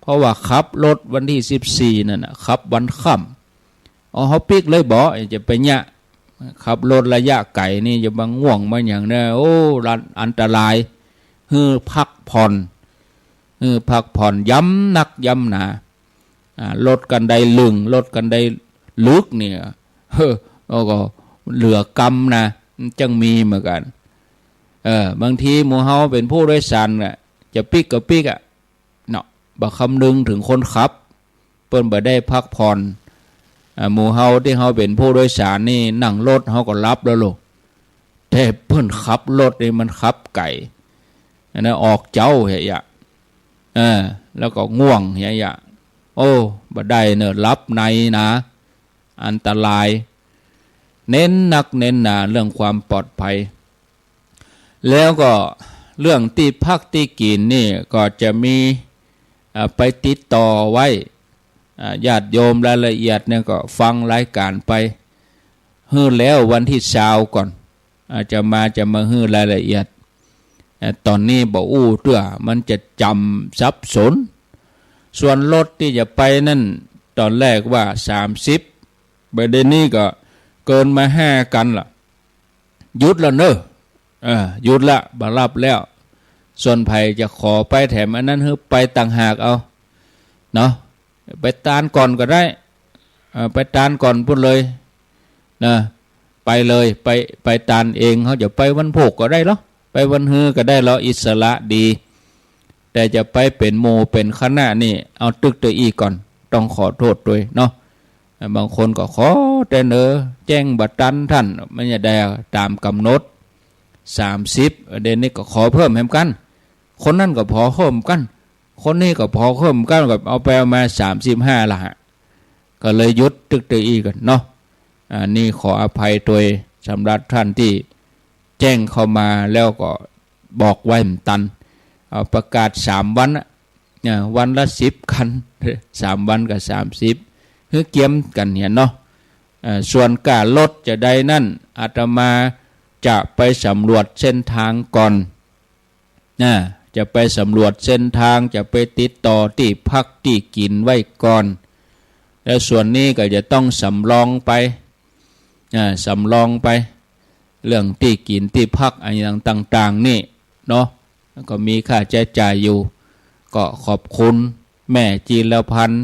เพราะว่าขับรถวันตี้สิบสี่นั่นน่ะ ขับวันค่ำ เอา เฮาปิ๊กเลยบ่ จะไปเยียะ ขับรถระยะไก๋นี่จะมาง่วงมาหยังเน่อ โอ้ อันตราย หื้อพักผ่อน หื้อพักผ่อนย้ำนักย้ำหนา อ่า ลดกั๋นได้ลึง ลดกั๋นได้ลึกเนี่ย เฮ้อ แล้วก็เหลือกำนะ มันจั้งมีเหมือนกั๋น เออ บางทีหมู่เฮาเป๋นผู้โดยสารน่ะ จะปิ๊กก็ปิ๊กอะ เนาะ บ่คำนึงเถิงคนขับ เปิ้นบ่ได้พักผ่อน อ่า หมู่เฮาตี้เฮาเป๋นผู้โดยสารนี่ นั่งรถเฮาก็หลับแล้วลูก แต่เปิ้นขับรถนี่มันขับไก๋ อันนั้นออกเจ๊าเหีย เออ แล้วก็ง่วงเหีย โอ้ บ่ได้เน่อ หลับในนะ อันตราย เน้นนักเน้นหนาเรื่องความปลอดภัย แล้วก็เรื่องตี้พักตี้กิ๋นนี่ก็จะมี อ่า ไปติดต่อไว้ อ่า ญาติโยมรายละเอียดเนี่ยก็ฟังรายก๋านไป หื้อแล้ววันตี้ซาวก่อน อาตมาจะมาหื้อรายละเอียด อ่า ต๋อนนี้บ่อู้เตื้อ มันจะจำสับสน ส่วนรถตี้จะไปนั้น ต๋อนแรกว่าสามสิบ บ่าเดี่ยวนี้ก็เกินมาห้ากั๋นละ หยุดแล้วเน่อ เออ หยุดละ บ่รับแล้ว ส่วนใผจะขอไปแถมอันนั้นหื้อไปต่างหากเอา เนาะ ไปตานก่อนก็ได้ เออ ไปตานก่อนปู๊นเลย นะ ไปเลย ไป ไปตานเอง เฮาจะไปวันพูกก็ได้ลอ ไปวันฮือก็ได้ลอ อิสระดี แต่จะไปเป๋นหมู่เป๋นคณะนี่ เอาตึกเตื้ออี้ก่อน ต้องขอโต้ษตวยเนาะ บางคนก็ขอแต่เน่อ แจ้งบ่ตันท่าน มันจะได้ต๋ามก๋ำหนด สามสิบ เดี๋ยวนี้ก็ขอเพิ่มแหมกั๋น คนนั้นก็ขอเพิ่มกั๋น คนนี้ก็ขอเพิ่มกั๋น ก็เอาไปเอามา สามสิบห้า ละฮะ ก็เลยหยุดตึกเตื้ออี้ก่อนเนาะ อ่า นี่ขออภัยตวย สำหรับท่านตี้แจ้งเข้ามาแล้วก็บอกไว้บ่ตัน เอาประกาศสามวันน่ะ อ่า วันละสิบคัน สามวันก็สามสิบ หื้อเกียมกั๋นเหียเนาะ อ่า ส่วนก้ารถจะใดนั้น อาตมาจะไปสำรวจเส้นทางก่อน นะ จะไปสำรวจเส้นทาง จะไปติดต่อตี้พักตี้กิ๋นไว้ก่อน แล้วส่วนนี้ก็จะต้องสำรองไป อ่า สำรองไป เรื่องตี้กิ๋นตี้พักอะหยังต่างๆ นี่เนาะ ก็มีค่าใจ๊จ่ายอยู่ ก็ขอบคุณแม่จีรพันธ์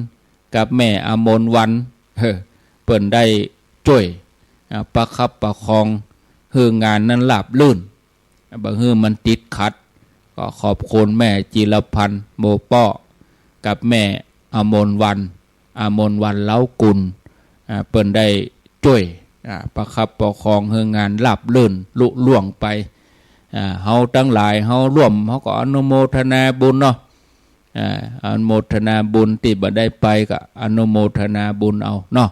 กับแม่อมรวรรณ เออ เปิ้นได้จ้วย อ่า ประคับประคอง หื้องานนั้นราบรื่น บ่หื้อมันติดขัด ก็ขอบคุณแม่จีรพันธ์ โมป้อ กับแม่อมรวรรณ อมรวรรณ เล้ากุล อ่า เปิ้นได้จ้วย อ่า ประคับประคองหื้องานราบรื่นลุล่วงไป อ่า เฮาตังหลาย เฮาร่วม เฮาก็อนุโมทนาบุญเนาะ อ่า อนุโมทนาบุญ ตี้บ่ได้ไปก็อนุโมทนาบุญเอาเนาะ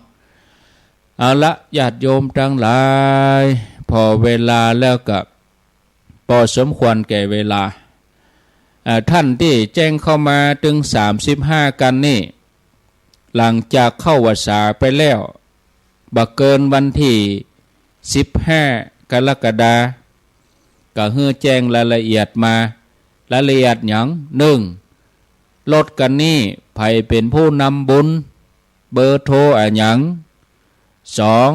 เอาละ ญาติโยมตังหลาย ผ่อเวลาแล้วก็ปอสมควรแก่เวลา อ่า ท่านตี้แจ้งเข้ามาตึงสามสิบห้ากั๋นนี่ หลังจากเข้าพรรษาไปแล้ว บ่เกินวันตี้สิบห้ากรกฎา ก็หื้อแจ้งรายละเอียดมา รายละเอียดหยัง นึ่ง รถกั๋นนี้ใผเป๋นผู้นำบุญ เบอร์โทรอะหยัง สอง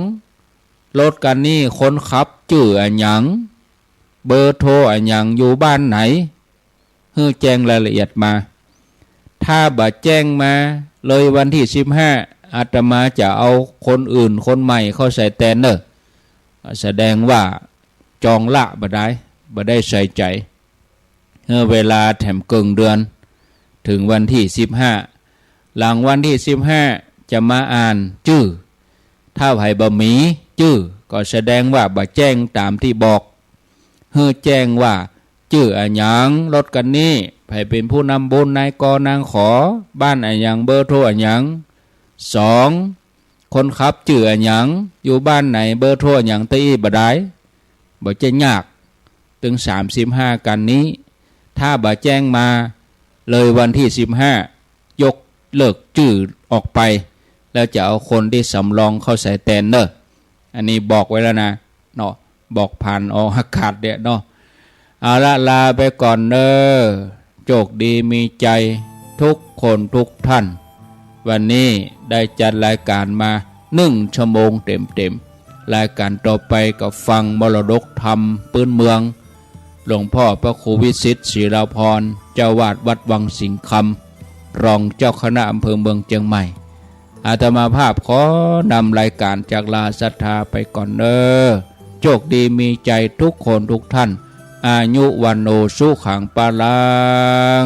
รถกั๋นนี้คนขับจื้ออะหยัง เบอร์โทรอะหยัง อยู่บ้านไหน หื้อแจ้งรายละเอียดมา ถ้าบ่แจ้งมาเลยวันตี้สิบห้า อาตมาจะเอาคนอื่นคนใหม่เข้าใส่แตนเน่อ แสดงว่าจองละบ่ได้ บ่ได้ใส่ใจ๋ หื้อเวลาแถมเกิ่งเดือน เถิงวันตี้สิบห้า หลังวันตี้สิบห้า จะมาอ่านจื้อ ถ้าใผบ่มีจื้อ ก็แสดงว่าบ่แจ้งต๋ามตี้บอก หื้อแจ้งว่าจื้ออะหยัง รถกั๋นนี้ ใผเป๋นผู้นำบุญ นายกนางขอ บ้านอะหยัง เบอร์โทรอะหยัง สอง คนขับจื้ออะหยัง อยู่บ้านไหน เบอร์โทรอะหยัง ตี้อี้บ่ได้ บ่ใจ้ยาก ตึงสามสิบห้ากั๋นนี้ ถ้าบ่แจ้งมาเลยวันตี้สิบห้า ยกเลิกจื้อออกไป แล้วจะเอาคนตี้สำรองเข้าใส่แตนเน่อ อันนี้บอกไว้แล้วนะ เนาะ บอกผ่านออกอากาศเนี่ยเนาะ เอาละ ลาไปก่อนเน่อ โชคดีมีชัยทุกคนทุกท่าน วันนี้ได้จัดรายการมานึ่งชั่วโมงเต๋มๆ รายการต่อไปก็ฟังมรดกธรรมปื๊นเมือง หลวงพ่อพระครูวิสิทธิ์ ศิลาภรณ์ จ จ้าวาดวัดวังสิงห์คำ รองเจ้าคณะอำเภอเมืองเจียงใหม่ อาตมาภาพขอนำรายก๋านจากลาศรัทธาไปก่อนเน้อ โชคดีมีชัยทุกคนทุกท่าน อายุวัณโณสุขังพลัง